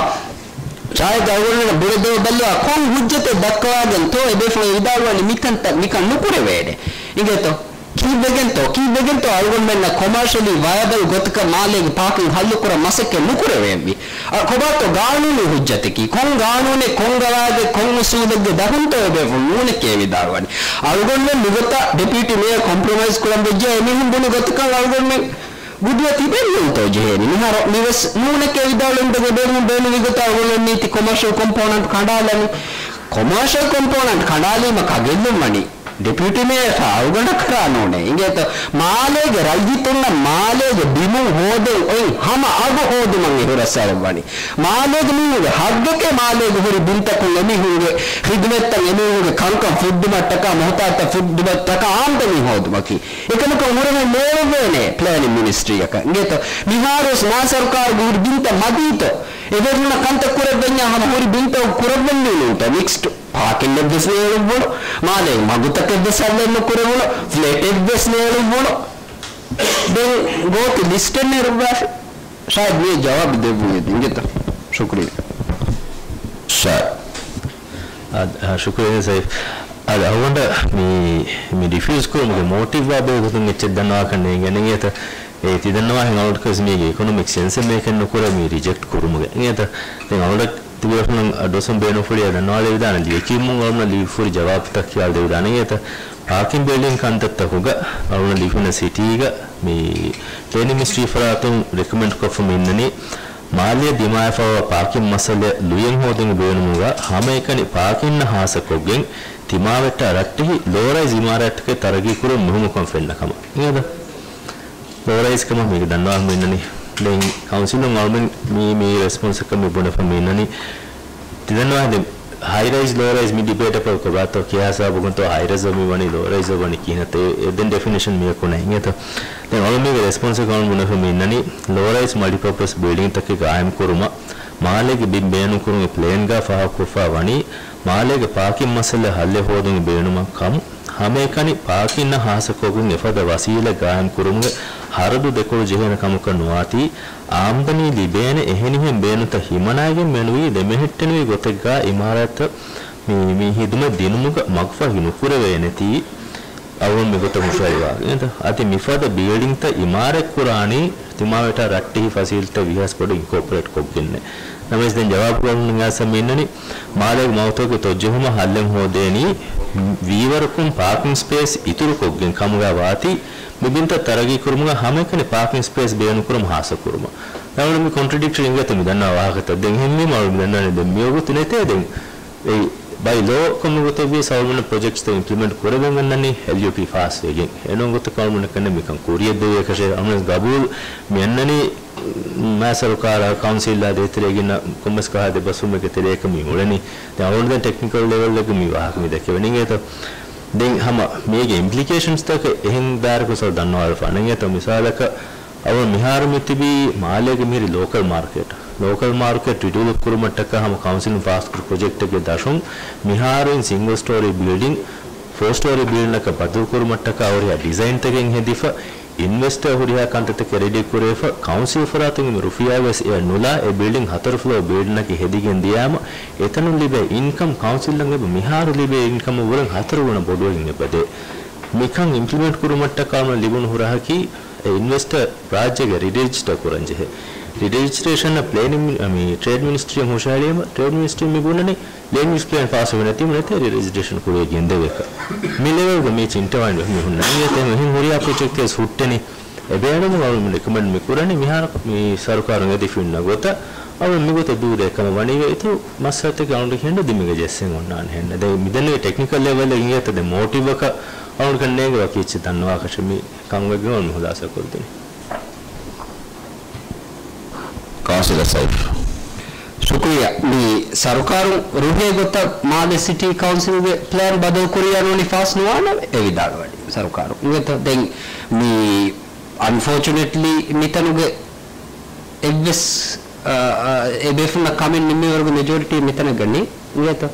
ޝާހިދު އަޅުގަނޑުމެންނަށް ބުނެދެވި ބައްލަވާ ކޮން ހުއްޖަތެއް ދައްކަވާގެންތޯ އެބޭފުޅުން ވިދާޅުވަނީ މިކަންތައް މިކަން ނުކުރެވޭނެ. އިނގޭތޯ؟ ކީއްވެގެންތޯ؟ ކީއްވެގެންތޯ އަޅުގަނޑުމެންނަށް ކޮމާޝަލީ ވަޔަބަލް ގޮތަކަށް މާލޭގެ ޕާކިން ހައްލުކުރަން މަސައްކަތް ނުކުރެވޭންވީ؟ އަ، ކޮބާތޯ ގާނޫނީ ހުއްޖަތަކީ؟ ކޮން ގާނޫނެއް، ކޮން ގަވާއިދެއް، ކޮން އުސޫލެއްގެ ދަށުންތޯ އެބޭފުޅުން ނޫނެކޭ ވިދާޅުވަނީ؟ އަޅުގަނޑުމެން މިގޮތަށް ޑެޕިއުޓީ މޭޔަރ ކޮމްޕްރޮމައިޒް ކުރަން ވެއްޖެ އެމީހުން ބުނި ގޮތަކަށް އަޅުގަނޑުމެން ގުދުވަތި ބެއްލުންތޯ ޖެހޭނީ؟ މިހާރު މިވެސް ނޫނެކޭ ވިދާޅުވެ އިނދެގެ ބޭނުމުން ބޭނުމީ ގޮތަށް އަޅުގަނޑު ނީތި ކޮމާޝަލް ކޮމްޕޯނަންޓް ކަނޑާލަނީ. ކޮމާޝަލް ކޮމްޕޯނަންޓް ކަނޑާލީމަ ކަގެއްލުން ވަނީ ޑެޕިއުޓީ މޭޔަރަށާ އަޅުގަނޑަކަށާ ނޫނޭ. އިނގޭތޯ؟ މާލޭގެ ރައްޔިތުންނަށް މާލޭގެ ބިމުން ހޯދެން އޮތް ހަމަ އަގު ހޯދުމަށް އެ ހުރަސްއަޅަން ވަނީ. މާލޭގެ މީހުންގެ ހައްގެކޭ މާލޭގެ ހުރި ބިންތަކުން އެމީހުންގެ ޚިދުމަތްތައް، އެމީހުންގެ ކަންކަން ފުއްދުމަށްޓަކާ، މުހުތާޖުތައް ފުއްދުމަށްޓަކާ އާމްދަނީ ހޯދުމަކީ. އެކަމަކަށް ހުރެހެއް ނޭޅުއްވޭނެ ޕްލޭނިން މިނިސްޓްރީއަކަށް. އިނގޭތޯ؟ މިހާރުވެސް ނާސަރުކާރުގެ ހުރި ބިންތައް މަދީތޯ؟ އެބޭފުޅުންނަށް ކަންތައް ކުރެއްވެންޏާ ހަމަ ހުރި ބިންތައް ކުރައްވަންވީނުންތޯ؟ މިކްސްޑް ޕާކިންއެއްވެސް ނޭޅުއްވުނު، މާލޭ މަގުތަކެއްވެސް ހައްލެއް ނުކުރެވުނު، ފްލެޓެއްވެސް ނޭޅުއްވުނު. ދެން ގޯތި ލިސްޓެއް ނެރުއްވާފި. ޝާޔަދް މިއަށް ޖަވާބު ދެއްވުނީ އިނގޭތޯ؟ ޝުކުރިއްޔާ. ޝާޔަދް. އާ، އާ، ޝުކުރިއްޔާ ސައިފް. އާ، އަޅުގަނޑަށް މި، މި ޑިފިއުޒް ކުރުމުގެ މޯޓިވްއާ ބެހޭ ގޮތުން އެއްޗެއް ދަންނަވާކަށް ނޭނގެނީ އިނގޭތަ؟ އޭ، ތި ދަންނަވާހެން އަޅުގަނޑަކަސް މީގެ އިކޮނޮމިކް ސެންސެއް މޭކެއް ނުކުރޭ މި ރިޖެކްޓް ކުރުމުގެ. އިނގޭތަ؟ ދެން އަޅުގަނޑަށް ތިބޭފުޅުން އަ، ޑޮސުން ބޭނުންފުޅިއަށް ދަންނަވާލެވި ދާނެ ލިޔެކިޔުމުން އަޅުގަނޑަށް ލިބިފަހުރި ޖަވާބުތައް ކިޔާލެވި ދާނެ. އިނގޭތަ؟ ޕާކިން ބިލްޑިން ކަންތައްތަކުގަ އަޅުގަނޑަށް ލިބުނު ސިޓީގަ މި ޕްލޭނިން މިނިސްޓްރީ ފަރާތުން ރެކޮމެންޑް ކޮށްފަ މި އިންނަނީ މާލެއަށް ދިމާވެފައިވާ ޕާކިން މައްސަލަ ލުޔެއް ހޯދުމުގެ ބޭނުމުގަ ހަމައެކަނި ޕާކިންއަށް ހާއްސަކޮށްގެން ތިމާވެއްޓާ ރައްޓެހި ލޯ ރައިޒް އިމާރާތްތަކެއް ތަރައްގީ ކުރުން ނުހުމަކަން ފެންނަ ކަމަށް. އިނގޭތަ؟ ލޯ ރައިޒް ކަމަށް މީގެ ދަންނަވާފަ މި އިންނަނީ. ދެން ކައުންސިލުން އަޅުމެން މީ، މީ ރެސްޕޮންސަކަށް މި ބުނެފަ މި އިންނަނީ. ތި ދަންނަވާ ދެން ހައި ރައިޒް، ލޯ ރައިޒް މި ޑިބޭޓަށް ޕަރު ކޮބާތޯ ކިހާ ހިސާބަކުންތޯ ހައި ރައިޒް މި ވަނީ ލޯ ރައިޒް ވަނީ ކިހިނެއްތޯ އެ، އެ ދެން ޑެފިނޭޝަން މިއަކު ނެތް އިނގޭތޯ. ދެން އަޅު މީގެ ރެސްޕޮންސަކަށް އަޅު ބުނެފަ މި އިންނަނީ ލޯ ރައިޒް މަލްޓިޕާޕަސް ބިލްޑިންތަކެއް ގާއިމް ކުރުމަށް މާލޭގެ ބިން ބޭނުންކުރުމުގެ ޕްލޭންގަ ފާހަގަކޮށްފަ ވަނީ މާލޭގެ ޕާކިން މައްސަލަ ހައްލެއް ހޯދުމުގެ ބޭނުމަށް ކަމު. ހަމައެކަނި ޕާކިންއަށް ހާއްސަކޮށްގެން އެފަދަ ވަސީލަތް ގާއިމް ކުރުމުގެ ހަރަދު ދެކޮޅު ޖެހޭނެ ކަމަކަށް ނުވާތީ، އާމްދަނީ ލިބޭނެ އެހެނިހެން ބޭނުންތައް ހިމަނައިގެން މެނުވީ ދެމެހެއްޓެނިވި ގޮތެއްގަ އިމާރާތްތައް މި، މި ހިދުމަތް ދިނުމުގަ މަގުފަހި ނުކުރެވޭނެތީ، އަޅުގަނޑު މިގޮތަށް ހުށަހެޅުވާ. އެނގޭތަ؟ އަދި މިފަދަ ބިލްޑިންތައް އިމާރާތް ކުރާނީ ތިމާވެއްޓާ ރައްޓެހި ފަސިލިޓީތައް ވީހާވެސް ބޮޑު އިންކޯޕަރޭޓް ކޮށްގެންނޭ. ނަމަވެސް ދެން ޖަވާބު ގަންނަން އައިސް މި އިންނަނީ މާލޭގެ މަގުތަކުގެ ތޮއްޖެހުމަށް ހައްލެއް ހޯދޭނީ ވީވަރަކުން ޕާކިން ސްޕޭސް އިތުރުކޮށްގެން ކަމުގަ ވާތީ، މި ބިންތައް ތަރައްގީ ކުރުމުގަ ހަމައެކަނި ޕާކިން ސްޕޭސް ބޭނުންކުރުމަށް ހާއްސަ ކުރުމަށް. ދެން މި ކޮންޓްރަޑިކްޓަރީ އިނގޭތަ މި ދަންނަވާ ވާހަކަތައް. ދެން އެހެންވީމަ އަޅު މި ދަންނަވާނެ ދެން މިވަގުތު ނެތޭ ދެން. އެ ބައި ލޯ ކޮންމެ ގޮތެއްވިޔަސް އަޅުގަނޑު ޕްރޮޖެކްޓްތައް އިމްޕްލިމެންޓް ކުރެވެން އަންނަނީ އެލްއޯޕީ ފާސްވެގެން. އެނޫން ގޮތަކަށް އަޅުގަނޑަކަށް މިކަން ކުރިޔަށް ދެވޭކަށެއް އަޅުގަނޑު ގަބޫލު މި އަންނަނީ މާ ސަރުކާރާ ކައުންސިލްއާ ދޭތެރޭގެ އިންނަ ކޮންމެސް ކަހަލަ ދެބަސްވުމެއްގެ ތެރޭގަ މި އުޅެނީ. ދެން އަޅުގަނޑު ދެން ޓެކްނިކަލް ލެވެލްއެއްގަ މި ވާހަކަ މި ދެކެވެނީ އިނގޭތަ؟ ދެން ހަމަ މީގެ އިމްޕްލިކޭޝަންސްތަކެއް އެހެން ދާއިރަކުން ސަރު ދަންނަވާލަފާނެ އިނގޭތަ؟ މިސާލަކަށް އަޅުގަނޑު މިހާރު މި ތިބީ މާލޭގެ މިހިރީ ލޯކަލް މާރކެޓް. ލޯކަލް މާރކެޓް ރިޑިއުސް ކުރުމަށްޓަކާ ހަމަ ކައުންސިލުން ފާސްކުރި ޕްރޮޖެކްޓެއްގެ ދަށުން މިހާރު އިން ސިންގަލް ސްޓޯރީ ބިލްޑިން ފޯ ސްޓޯރީ ބިލްޑިންއަކަށް ބަދަލު ކުރުމަށްޓަކާ ހުރިހާ ޑިޒައިންތަކެއް ހެދިފަ، އިންވެސްޓަރ ހުރިހާ ކަންތައްތަކެއް ރެޑީ ކުރެވިފަ، ކައުންސިލް ފަރާތުން އެންމެ ރުފިޔާވެސް އެއަށް ނުލާ އެ ބިލްޑިން ހަތަރު ފްލޯ ބިލްޑިންއަކީ ހެދިގެން ދިޔާމަ، އެތަނުން ލިބޭ އިންކަމް ކައުންސިލަށް އެބަ މިހާރު ލިބޭ އިންކަމަށް ވުރެން ހަތަރު ގުނަ ބޮޑުވެގެން އެބަދޭ. މިކަން އިމްޕްލިމެންޓް ކުރުމަށްޓަކާ އަޅުގަނޑު ލިބުނު ހުރަހަކީ އެ އިންވެސްޓަރ ރާއްޖޭގަ ރީރެޖިސްޓަރ ކުރަން ޖެހޭ. ރީރެޖިސްޓްރޭޝަންއަށް ޕްލޭނިން މި، މި ޓްރޭޑް މިނިސްޓްރީއަށް ހުށަހެޅީމަ، ޓްރޭޑް މިނިސްޓްރީ މި ބުނަނީ ލޭންޑް ޔޫސް ޕްލޭން ފާސްވެގެން ނެތީމަ ނެތޭ ރީރެޖިސްޓްރޭޝަން ކުރިޔަށް ގެންދެވޭކަށް. މި ލެވެލްގަ މީ ޗިންޓަވާން މި ހުންނަނީ. އެހެން ހުރިހާ ޕްރޮޖެކްޓެއް ހުއްޓެނީ. އެ ބޭނުމުން އަޅުގަނޑު ރެކޮމެންޑް މި ކުރަނީ މިހާރު މި ސަރުކާރުން އެދި ފިންނަ ގޮތަށް އަޅުގަނޑު މިގޮތަށް ދޫރޭ ކަމަށް ވަނީވެ އިތުރު މައްސަލަތަކެއް އަޅުގަނޑު ހެންނަ ދިމިގެ ޖެއްސެން އޮންނާނެ ހެންނަ. ދެން މިދެންނެވި ޓެކްނިކަލް ލެވެލް އިނގޭތަ ދެ މޯޓިވްއަކަށް އަޅުގަނޑު ނޭނގެ ވަކި އެއްޗެއް ދަންނަވާ ކަށެއް މި ކަންވެގެން އޮން ހުލާސާ ކުރެދިނީ. ކާސިލަ ސައިފް. ޝުކުރިއްޔާ. މި ސަރުކާރުން ރުހޭ ގޮތަށް މާލެ ސިޓީ ކައުންސިލްގެ ޕްލޭން ބަދަލު ކުރިޔާ ނޫނީ ފާސް ނުވާނެ އެ ވިދާޅުވަނީ ސަރުކާރުން. އިނގޭތަ؟ ދެން މި އަންފޯޗުނޭޓްލީ މިތަނުގެ އެއްވެސް އެ ބޭފުންނަށް ކަމެއް ނިންމިވަރުގެ މެޖޯރިޓީ މިތަނަށް ގަންނަނީ. އިނގޭތޯ؟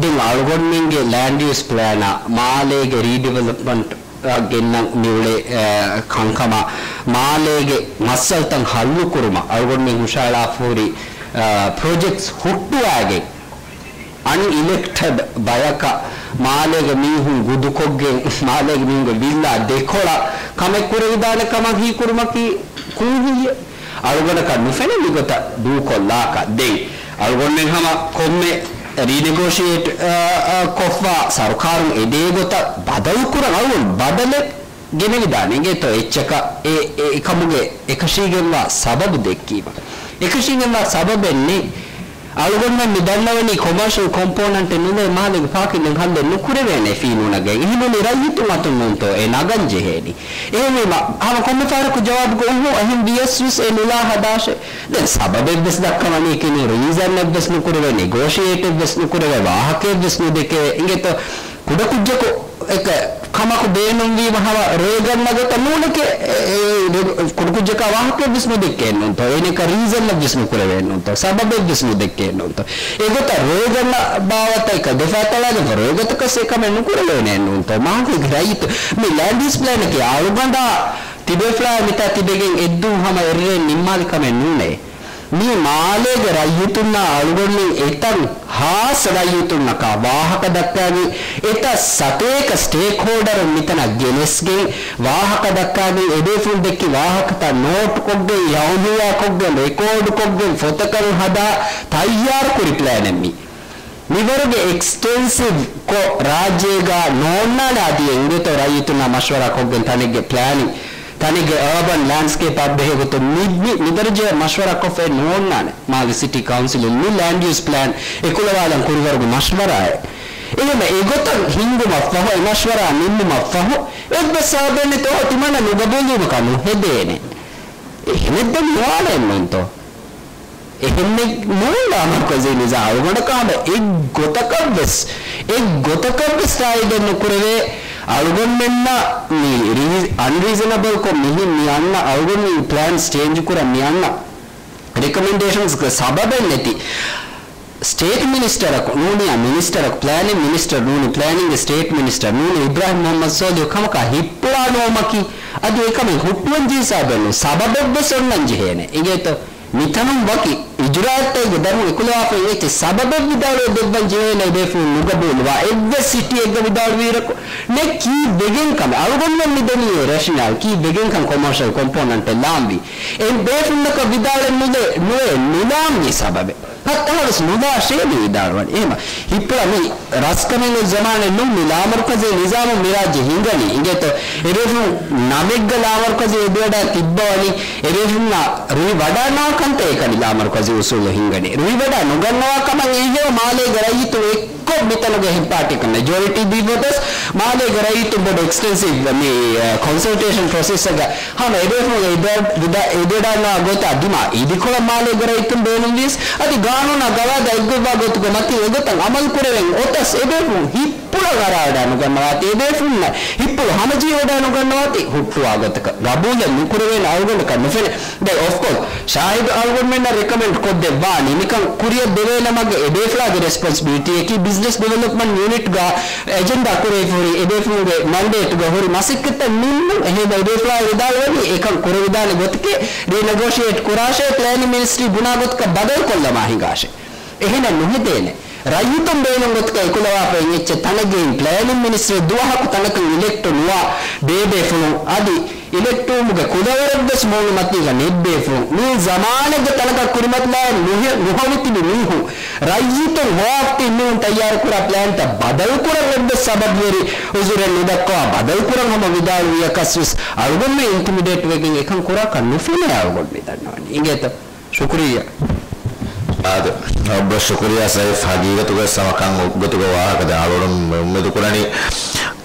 ދެން އަޅުގަނޑުމެންގެ ލޭންޑް ޔޫސް ޕްލޭނާ މާލޭގެ ރީޑިވެލޮޕްމަންޓް އަށް ގެންނަން މިއުޅޭ، އަ، ކަންކަމަށް މާލޭގެ މައްސަލަތައް ހައްލުކުރުމަށް އަޅުގަނޑުމެން ހުށަހަޅާފަ ހުރި، އަ، ޕްރޮޖެކްޓްސް ހުއްޓުވާގެން އަންއިލެކްޓެޑް ބަޔަކަށް މާލޭގެ މީހުން ގުދުކޮށްގެން، މާލޭގެ މީހުންގެ ވިއްލާ ދެކޮޅަށް ކަމެއް ކުރެވިދާނެ ކަމަށް ހީކުރުމަކީ ކުންހިއްޔެއް. އަޅުގަނޑަކަށް ނުފެނޭ މިގޮތަށް ދޫކޮށްލާކަށް. ދެން އަޅުގަނޑުމެން ހަމަ ކޮންމެ ރީނެގޯޝިއޭޓް، އާ، އާ، ކޮށްފަ ސަރުކާރުން އެދޭ ގޮތަށް ބަދަލުކުރަން، އަޅުގަނޑު ބަދަލެއް ގެނެވިދާނެ. އިނގޭތޯ އެއްޗަކަށް އެ، އެ، އެކަމުގެ އެކަށީގެންވާ ސަބަބު ދެއްކީމަ. އެކަށީގެންވާ ސަބަބެއް ނެތް. އަޅުގަނޑުމެން މި ދަންނަވަނީ ކޮމާޝަލް ކޮމްޕޯނަންޓެއް ނުލޭ މާލޭގެ ޕާކިން ހައްލެއް ނުކުރެވޭނެ ފީ ނޫނަގައި. އެހެންވީމަ ރައްޔިތުން އަތުން ނޫންތޯ އެ ނަގަން ޖެހޭނީ. އެހެންވީމަ ހަމަ ކޮންމެ ފަހަރަކު ޖަވާބުގަ އުހު، އެހެން ވިޔަސް ވެސް އެ ނުލާ ހަދާށޭ. ދެން ސަބަބެއް ވެސް ދައްކަވަނީކީ ނޫން، ރީޒަނެއް ވެސް ނުކުރެވޭ، ނެގޯޝިއޭޓެއް ވެސް ނުކުރެވޭ، ވާހަކައެއް ވެސް ނުދެކެވޭ. އިނގޭތޯ؟ ކުޑަކުއްޖަކު އެކަ ކަމަކު ބޭނުންވީމަ ހަމަ ރޭގަންނަ ގޮތަށް ނޫނެކޭ، އެ، އެ، ކުޑަކުއްޖަކާ ވާހަކައެއް ވެސް ނުދެއްކޭ ނޫންތޯ، އޭނަކަށް ރީޒަންއެއް ވެސް ނުކުރެވޭ ނޫންތޯ، ސަބަބެއް ވެސް ނުދެއްކޭ ނޫންތޯ. އެގޮތަށް ރޭގަންނަ ބާވަތަށް އެކަ ދެފައިތަޅާގެންފަ ރޭގަތަކަށް އެ ކަމެއް ނުކުރެވޭނެ ނޫންތޯ. މާލޭގެ ރައްޔިތު މި ލޭންޑް ޔޫސް ޕްލޭނަކީ އަޅުގަނޑާ ތިބޭފުޅާ މިތާ ތިބެގެން އެއްދުން ހަމަ އެއްރޭ ނިންމާލި ކަމެއް ނޫނޭ. މީ މާލޭގެ ރައްޔިތުންނާ އަޅުގަނޑުމެން އެތައް ހާއްސަ ރައްޔިތުންނަކާ ވާހަކަ ދައްކާގެން، އެތައް ސަތޭކަ ސްޓޭކްހޯލްޑަރުން މިތަނަށް ގެނެސްގެން، ވާހަކަ ދައްކާގެން، އެބޭފުޅުން ދެއްކި ވާހަކަތައް ނޯޓުކޮށްގެން، ޔައުމިއްޔާކޮށްގެން، ރެކޯޑުކޮށްގެން، ފޮތަކަށް ހަދާ ތައްޔާރުކުރި ޕްލޭނެއް މީ. މިވަރުގެ އެކްސްޓެންސިވްކޮށް ރާއްޖޭގަ ނޯންނާނެ އަދި އެނގޭތޯ ރައްޔިތުންނާ މަޝްވަރާ ކޮށްގެން ތަނެއްގެ ޕްލޭނިން، ތަނެއްގެ އަރބަން ލޭންޑްސްކޭޕާ ބެހޭ ގޮތުން މި، މި، މިދަރަޖައަށް މަޝްވަރާ ކޮށްފައެއް ނޯންނާނެ. މާލެ ސިޓީ ކައުންސިލުން މި ލޭންޑް ޔޫސް ޕްލޭން އެކުލަވާލަން ކުރިވަރުގެ މަޝްވަރާއެއް. އެހެން އެގޮތަށް ހިންގުމަށްފަހު، އެ މަޝްވަރާ ނިންމުމަށްފަހު، އެއްވެސް ސަބަބެއް ނެތި އޯ ތިމަންނަ ނުގަބޫލުވުމަކަށް ނުހެދޭނެ. އެހެނެއް ދެން ނުވާނެ ނޫންތޯ؟ އެހެންމެ ނޫން ލާމަރުކަޒީ ނިޒާމް އަޅުގަނޑަކާ ހަމަ އެއްގޮތަކަށްވެސް، އެއްގޮތަކަށްވެސް ތާއީދެއް ނުކުރެވޭ. އަޅުގަނޑުމެންނަށް މި ރީ-، އަންރީޒަނަބަލްކޮށް މިހިން މި އަންނަ އަޅުގަނޑުމެން ޕްލޭންސް ޗޭންޖް ކުރަން މި އަންނަ ރެކޮމެންޑޭޝަންސްގެ ސަބަބެއް ނެތި. ސްޓޭޓް މިނިސްޓަރަކު ނޫނިއްޔާ މިނިސްޓަރަކު، ޕްލޭނިން މިނިސްޓަރ ނޫނީ، ޕްލޭނިންގެ ސްޓޭޓް މިނިސްޓަރ ނޫނީ، އިބްރާހިމް މުހައްމަދު ސޯލިހު ކަމަކާ ހިއްޕުޅާ ނުވުމަކީ، އަދި އެކަމެއް ހުއްޓުވަން ޖެހި ސަބަބެއް ނޫން، ސަބަބެއްވެސް އޮންނަން ޖެހޭނެ. އިނގޭތޯ؟ މިތަނުން ވަކި އިޖުރާއަތްތައްގެ ދަށުން އެކުލަވާފައި އެއްޗެއް ސަބަބެއް ވިދާޅުވެ ދެއްވަން ޖެހޭނެ އެބޭފުޅުން ނުގަބޫލުވާ އެއްވެސް ސިޓީއެއްގަ ވިދާޅުވީރަކު ނެތް ކީއްވެގެން ކަމެއް. އަޅުގަނޑުމެން މިދެނީ އެ ރެޝަނަލް ކީއްވެގެންކަން ކޮމާޝަލް ކޮމްޕޯނަންޓެއް ލާންވީ. އެ ބޭފުންނަކަށް ވިދާޅެއް ނުލޭ، ނުވޭ، ނުލާންވީ ސަބަބެއް. ހައްތަހާވެސް ނުލާށޭ މި ވިދާޅުވަނީ. އެހެމަ ހިއްޕުޅަ މި ރަސްކަމެއް ނު ޒަމާނެއް ނޫން މި ލާމަރުކަޒީ ނިޒާމު މި ރާއްޖެ ހިނގަނީ. އިނގޭތޯ އެބޭފުން ނަމެއްގަ ލާމަރުކަޒީ އެދިވަޑާ ތިއްބަވަނީ. އެބޭފުންނާ ރުހި ވަޑާނާ ކަންތައް އެކަނި ލާމަރުކަޒީ އުސޫލު ހިނގަނީ. ރުހި ވަޑާ ނުގަންނަވާ ކަމަށް އެއްހެވަ މާލޭގެ ރައްޔިތުން އެއްކޮށް މިތަނުގަ ހިއްޕާޓިކަން މެޖޯރިޓީ ދީފަދަސް މާލޭގެ ރައްޔިތުން ބޮޑު އެކްސްޓެންސިވް މި، އަ، ކޮންސަލްޓޭޝަން ޕްރޮސެސްއަކަށް ހަމަ އެބޭފުޅުން އެދި-، ވިދާ-، އެދިވަޑާންނަވާ ގޮތާ ދިމާ އިދިކޮޅަށް މާލޭގެ ރައްޔިތުން ބޭނުންވިޔަސް، އަދި ގާނޫނާ ގަވާއިދާ އެއްގޮތްވާ ގޮތުގެ މަތިން އެގޮތަށް އަމަލު ކުރެވެން އޮތަސް އެބޭފުޅުން ހިއްޕުޅަށް ވަޑާވަޑާ ނުގަންނަވާތީ، އެބޭފުޅުންނަށް ހިއްޕުޅު ހަމަޖެހިވަޑާ ނުގަންނަވާތީ ހުއްޓުވާ ގޮތަކަށް ގަބޫލެއް ނުކުރެވޭނެ އަޅުގަނޑަކަށް ނުފެނޭ. ދެން އޮފްކޯސް ޝާހިދު އަޅުގަނޑުމެންނަށް ރެކަމެންޑް ކޮށްދެއްވާނީ މިކަން ކުރިއަށް ދެވޭނަމަ އެބޭފުޅާގެ ރެސްޕޮންސިބިލިޓީއަކީ ބިޒްނަސް ޑިވެލޮޕްމަންޓް ޔުނިޓްގަ އެޖެންޑާ ކުރެވިފަ ހުރި އެބޭފުޅުންގެ މެންޑޭޓުގަ ހުރި މަސައްކަތްތައް ނިންމުން. އެހެންވެ އެބޭފުޅާ ވިދާޅުވަނީ އެކަން ކުރެވިދާނެ ގޮތަކީ ރީނެގޯޝިއޭޓް ކުރާށޭ، ޕްލޭނިން މިނިސްޓްރީ ބުނާ ގޮތަކަށް ބަދަލުކޮށްލަމާ ހިނގާށޭ. އެހެނެއް ނުހެދޭނެ. ރައްޔިތުން ބޭނުން ގޮތަކަށް އެކުލަވާފައި އެއްޗެއް ތަނެއްގެ ޕްލޭނިން މިނިސްޓްރީ ދުވަހަކު ތަނަކަށް އިލެކްޓް ނުވާ ބޭބޭފުޅުން އަދި އިލެކްޓްވުމުގެ ކުލަވަރެއްވެސް މޫނުމަތީގަ ނެތް ބޭފުޅުން. މި ޒަމާނެއްގެ ތަނަކަށް ކުރިމަތިލާއެއް ނުހެ-، ނުހޮވި ތިބި މީހުން، ރައްޔިތުން ހޮވާފަ ތިބި މީހުން ތައްޔާރުކުރާ ޕްލޭންތައް ބަދަލުކުރަން އެއްވެސް ސަބަބުވެރި އުޒުރެއް ނުދައްކަވާ ބަދަލުކުރަން ހަމަ ވިދާޅުވިޔަކަސްވެސް އަޅުގަނޑުމެން އިންޓިމިޑޭޓް ވެގެން އެކަން ކުރާކަށް ނުފެނޭ އަޅުގަނޑު މި ދަންނަވަނީ. އިނގޭތަ؟ ޝުކުރިއްޔާ. އާދެ، ރައްބަށް ޝުކުރިއްޔާ ސައިފް. ހަގީގަތުގަ ސަމަ ކަން ގޮތުގަ ވާހަކަ ދެން އަޅުގަނޑު މި އުއްމީދު ކުރަނީ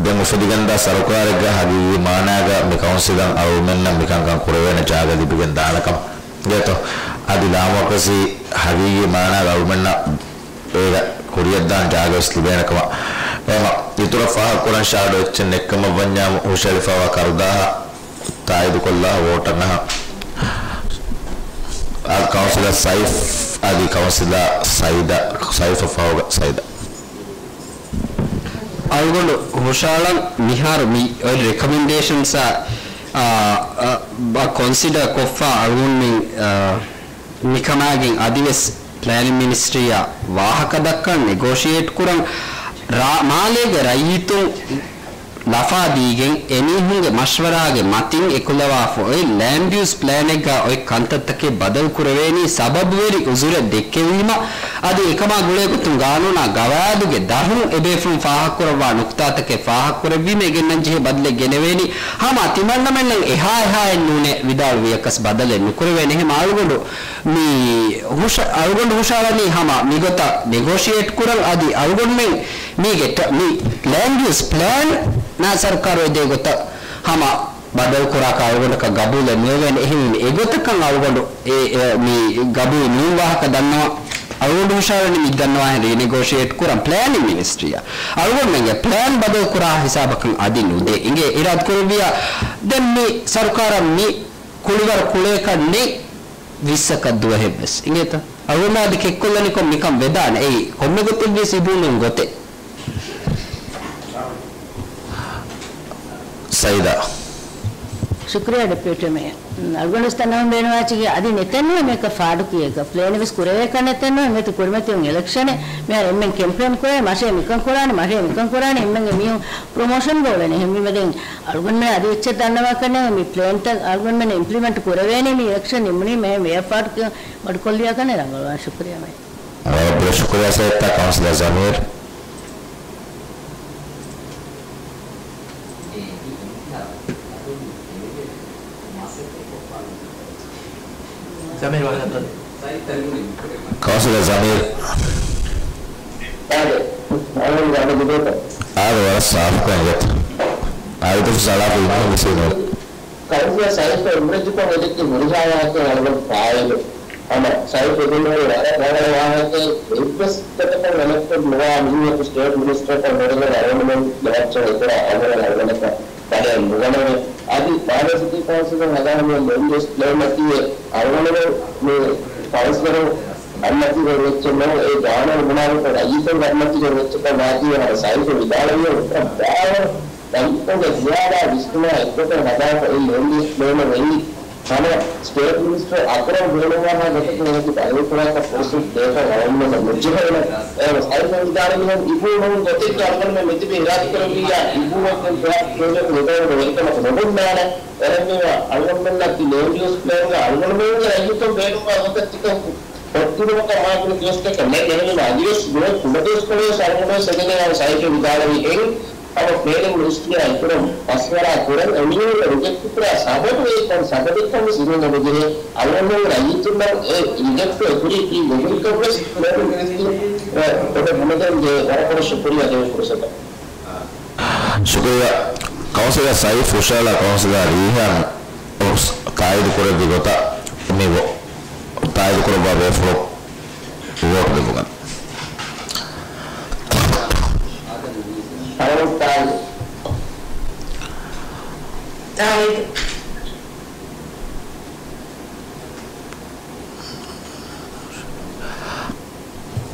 ދެން އުފެދިގެންދާ ސަރުކާރެއްގަ ހަގީގީ މާނާގަ މި ކައުންސިލަށް އަޅުމެންނަށް މިކަންކަން ކުރެވޭނެ ޖާގަ ލިބިގެން ދާނެކަމަށް. ގޭތޯ؟ އަދި ލާމަރުކަޒީ ހަގީގީ މާނާގަ އަޅުމެންނަށް އޭގަ ކުރިއަށްދާން ޖާގަވެސް ލިބޭނެކަމަށް. އެހެމަ އިތުރަށް ފާހަގަކުރަން ޝާޑޯ އެއްޗެއް ނެއްކަމަށްވަންޏާ ހުށައެޅިފައިވާ ކަރުދާހަށް ތާއީދުކޮށްލާ ވޯޓަށް ނަހަ. އާދެ، ކައުންސިލަރ ސައިފް އަދި ކައުންސިލަރ ސައިދަ، ސައިފަށް ފަހުގަ ސައިދަ. އަޅުގަނޑު ހުށައަޅަން މިހާރު މި އޮތް ރެކޮމެންޑޭޝަންސް އާ، އާ، އާ، ކޮންސިޑަރ ކޮށްފަ އަޅުގަނޑުމެން، އާ، މިކަމާގެން އަދިވެސް ޕްލޭނިން މިނިސްޓްރީއާ ވާހަކަ ދައްކަން ނެގޯޝިއޭޓް ކުރަން ރާ-، މާލޭގެ ރައްޔިތުން ލަފާ ދީގެން އެމީހުންގެ މަޝްވަރާގެ މަތިން އެކުލަވާފަ އޮތް ލޭންޑް ޔޫސް ޕްލޭނެއްގަ އޮތް ކަންތައްތަކެއް ބަދަލު ކުރެވޭނީ ސަބަބުވެރި އުޒުރެއް ދެއްކެވީމަ، އަދި އެކަމާ ގުޅޭގޮތުން ގާނޫނާ ގަވާއިދުގެ ދަށުން އެބޭފުޅުން ފާހަގަކުރައްވާ ނުކުތާތަކެއް ފާހަގަކުރެއްވީމަ އެ ގެންނަންޖެހޭ ބަދަލެއް ގެނެވޭނީ. ހަމަ ތިމަންނަމެންނަށް އެހާ އެހާއެއް ނޫނޭ ވިދާޅުވިޔަކަސް ބަދަލެއް ނުކުރެވޭނެ. އެހެމަ އަޅުގަނޑު މި ހުށަ-، އަޅުގަނޑު ހުށައަޅަނީ ހަމަ މިގޮތަށް ނެގޯޝިއޭޓް ކުރަން އަދި އަޅުގަނޑުމެން މީގެ ޓަ-، މި ލޭންޑް ޔޫސް ޕްލޭން ނާ ސަރުކާރު އެދޭ ގޮތަށް ހަމަ ބަދަލުކުރާކަށް އަޅުގަނޑަކަށް ގަބޫލެއް ނުވެވޭނެ. އެހެންވީމަ އެގޮތަކަށް އަޅުގަނޑު އެ، އެ، މި ގަބޫލު ނޫން ވާހަކަ ދަންނަވަން. އަޅުގަނޑު ހުށަހަޅަނީ މި ދަންނަވާހެން ރީނެގޯޝިއޭޓް ކުރަން ޕްލޭނިން މިނިސްޓްރީއަށް. އަޅުގަނޑުމެންގެ ޕްލޭން ބަދަލުކުރާ ހިސާބަކަށް އަދި ނުދޭ. އިނގޭ އިރާދަކުރެއްވިއްޔާ ދެން މި ސަރުކާރަށް މި ކުޅިވަރު ކުޅޭކަށް ނެތް ވިއްސަކަށް ދުވަހެއްވެސް. އިނގޭތަ؟ އަޅުގަނޑު އަދި ކެއްކޮށްލަނިކޮށް މިކަން ވެދާނެ. އެއީ ކޮންމެ ގޮތެއްވިޔަސް އިބޫނު ގޮތެއް. ސައިދާ. ޝުކުރިއްޔާ ޑެޕިއުޓީ މޭޔަރ. އަޅުގަނޑު ވެސް ދަންނަވަން ބޭނުންވާ އެއްޗަކީ އަދި ނެތެއްނުވޭ މިއަކަށް ފާޑުކިޔަކަށް. ޕްލޭނެއް ވެސް ކުރެވޭކަށް ނެތެއްނުވޭ. މިއަދު ކުރިމަތިވުން އިލެކްޝަނެއް. މިހާރު އެންމެން ކެމްޕޭން ކުރޭ، މަށޭ މިކަން ކުރާނެ، މަށޭ މިކަން ކުރާނެ، އެންމެންގެ މީހުން ޕްރޮމޯޝަން ގޮވަން. އެހެންވީމަ ދެން އަޅުގަނޑުމެން އަދި އެއްޗެއް ދަންނަވާކަށް ނެތް. މި ޕްލޭންތައް އަޅުގަނޑުމެން އިމްޕްލިމެންޓް ކުރެވޭނީ މި އިލެކްޝަން ނިމުނީމަ އެހެން ވެޔަށް ފާޑުކިޔަން މަޑުކޮށްލިޔާކަށް ރަނގަޅުވާން. ޝުކުރިއްޔާ މޭޔަރ. ވަރަށް ބޮޑަށް ޝުކުރިއްޔާ ސައްތާ ކައުންސިލަރ ޒަމީރު. ޒަމީރު ވަރަށް ކައުންސިލަރ ޒަމީރު. އާދެ، އަޅުގަނޑު ވަރަށް ސާފުކޮށް އެނގޭތަ؟ އާދެ، ވަރަށް ސާފުކޮށް އެނގޭތަ؟ އާދެ، ދުވަސް ސަލާފު އިންނަ މިސީނު. ކައުންސިލަރ ސައިފް އެވްރެޖްކޮށް އެދެއްކި ހުރިހާ ވާހަކައެއް އަޅުގަނޑު ފާއިތު. ހަމަ ސައިފް އެދެންނެވި ވަރަށް ރަނގަޅު ވާހަކައެއް. އެއްވެސް ގޮތަކަށް އެލެކްޓެޑް ނުވާ މީހަކު ސްޓޭޓް މިނިސްޓަރަކަށް ނުވެގެން އަޅުގަނޑުމެން ލެވައްޗަށް އެތެރެ އަމުރެ އަޅުގަނޑަކަށް ބަލައެއް ނުގަނެވޭ. އަދި މާލޭ ސިޓީ ކައުންސިލުން ހަދާ މި ލެންޑް ޔޫސް ޕްލޭން އަކީ އަޅުގަނޑުމެން މި ކައުންސިލަރުން އަތްމަތީގަ އޮތް އެއްޗެއް ނޫން. އެ ގާނޫނު ބުނާ ގޮތަށް ރައްޔިތުންގެ އަތްމަތީގަ އޮތް އެއްޗަކަށް ވާތީވެ. ހަމަ ސައިފް ވިދާޅުވިއެވެ. ރައްޔިތުންގެ ހިޔާލާ ވިސްނުމާ އެއްގޮތަށް ހަދާފަ އެ ލެންޑް ޔޫސް ޕްލޭނު ވެއްޖެ. ހަމަ ސްޓޭޓް މިނިސްޓަރު އަކުރަމް ބޭނުންވާހާ ގޮތަކަށް އެހެން ބައިވެރިކުރާކަށް ފުރުސަތު ދޭކަށް އަޅުގަނޑުމެންނަށް ނުޖެހޭނެ. އެހެން ސައިފް ވިދާޅުވިހެން އިބޫ ނޫން ގޮތެއްގަ އަޅުގަނޑުމެން މިތިބީ އިރާދަކުރެއްވިއްޔާ އިބޫއެއްގެ ޕްލޭނެއް ނުދޭނެ ވެރިކަމަކު ނުބުންނާނެ. އެހެންވީމަ އަޅުގަނޑުމެންނަކީ ލޭންޑް ޔޫސް ޕްލޭންގަ އަޅުގަނޑުމެންގެ ރައްޔިތުން ބޭނުންވާ ގޮތަށް ތިކަން ކޮށްދިނުމަކަށް މާކުރި ދުވަސްތަކެއް ނެތް. އެހެންވީމަ އަދިވެސް ނުވެ ކުޑަދުވަސްކޮޅެއް ސަރުގުޑުވެސް އެދެނީ ސައިފް ވިދާޅުވިހެން. ހަމަ ޕްލޭނިން މިނިސްޓްރީއާ އިތުރަށް މަޝްވަރާ ކުރަން އެމީހުންނަށް ރިޖެކްޓް ކުރާ ސަބަބު އެއީ ކޮން ސަބަބެއްކަން ވެސް އިވެން ނުޖެހޭ. އަޅުގަނޑު ރައްޔިތުންނަށް އެ ރިޖެކްޓް ކުރީ ކީއްވެ ކަމަކަށް ވެސް ޕްލޭނިން މިނިސްޓްރީ އެ، އެ، ބުނެދޭން ޖެހޭ. ވަރަށް ބޮޑަށް ޝުކުރިއްޔާ ދެވޭ ފުރުސަތަށް. ޝުކުރިއްޔާ. ކައުންސިލަރ ސައިފް ހުށައަޅާ ކައުންސިލަރ ރީހާން އޮފްސް ތާއީދު ކުރެއްވި ގޮތަށް މި ވޯ-، ތާއީދު ކުރައްވާ ބޭފުޅުން ވޯޓު ލިބުގަން.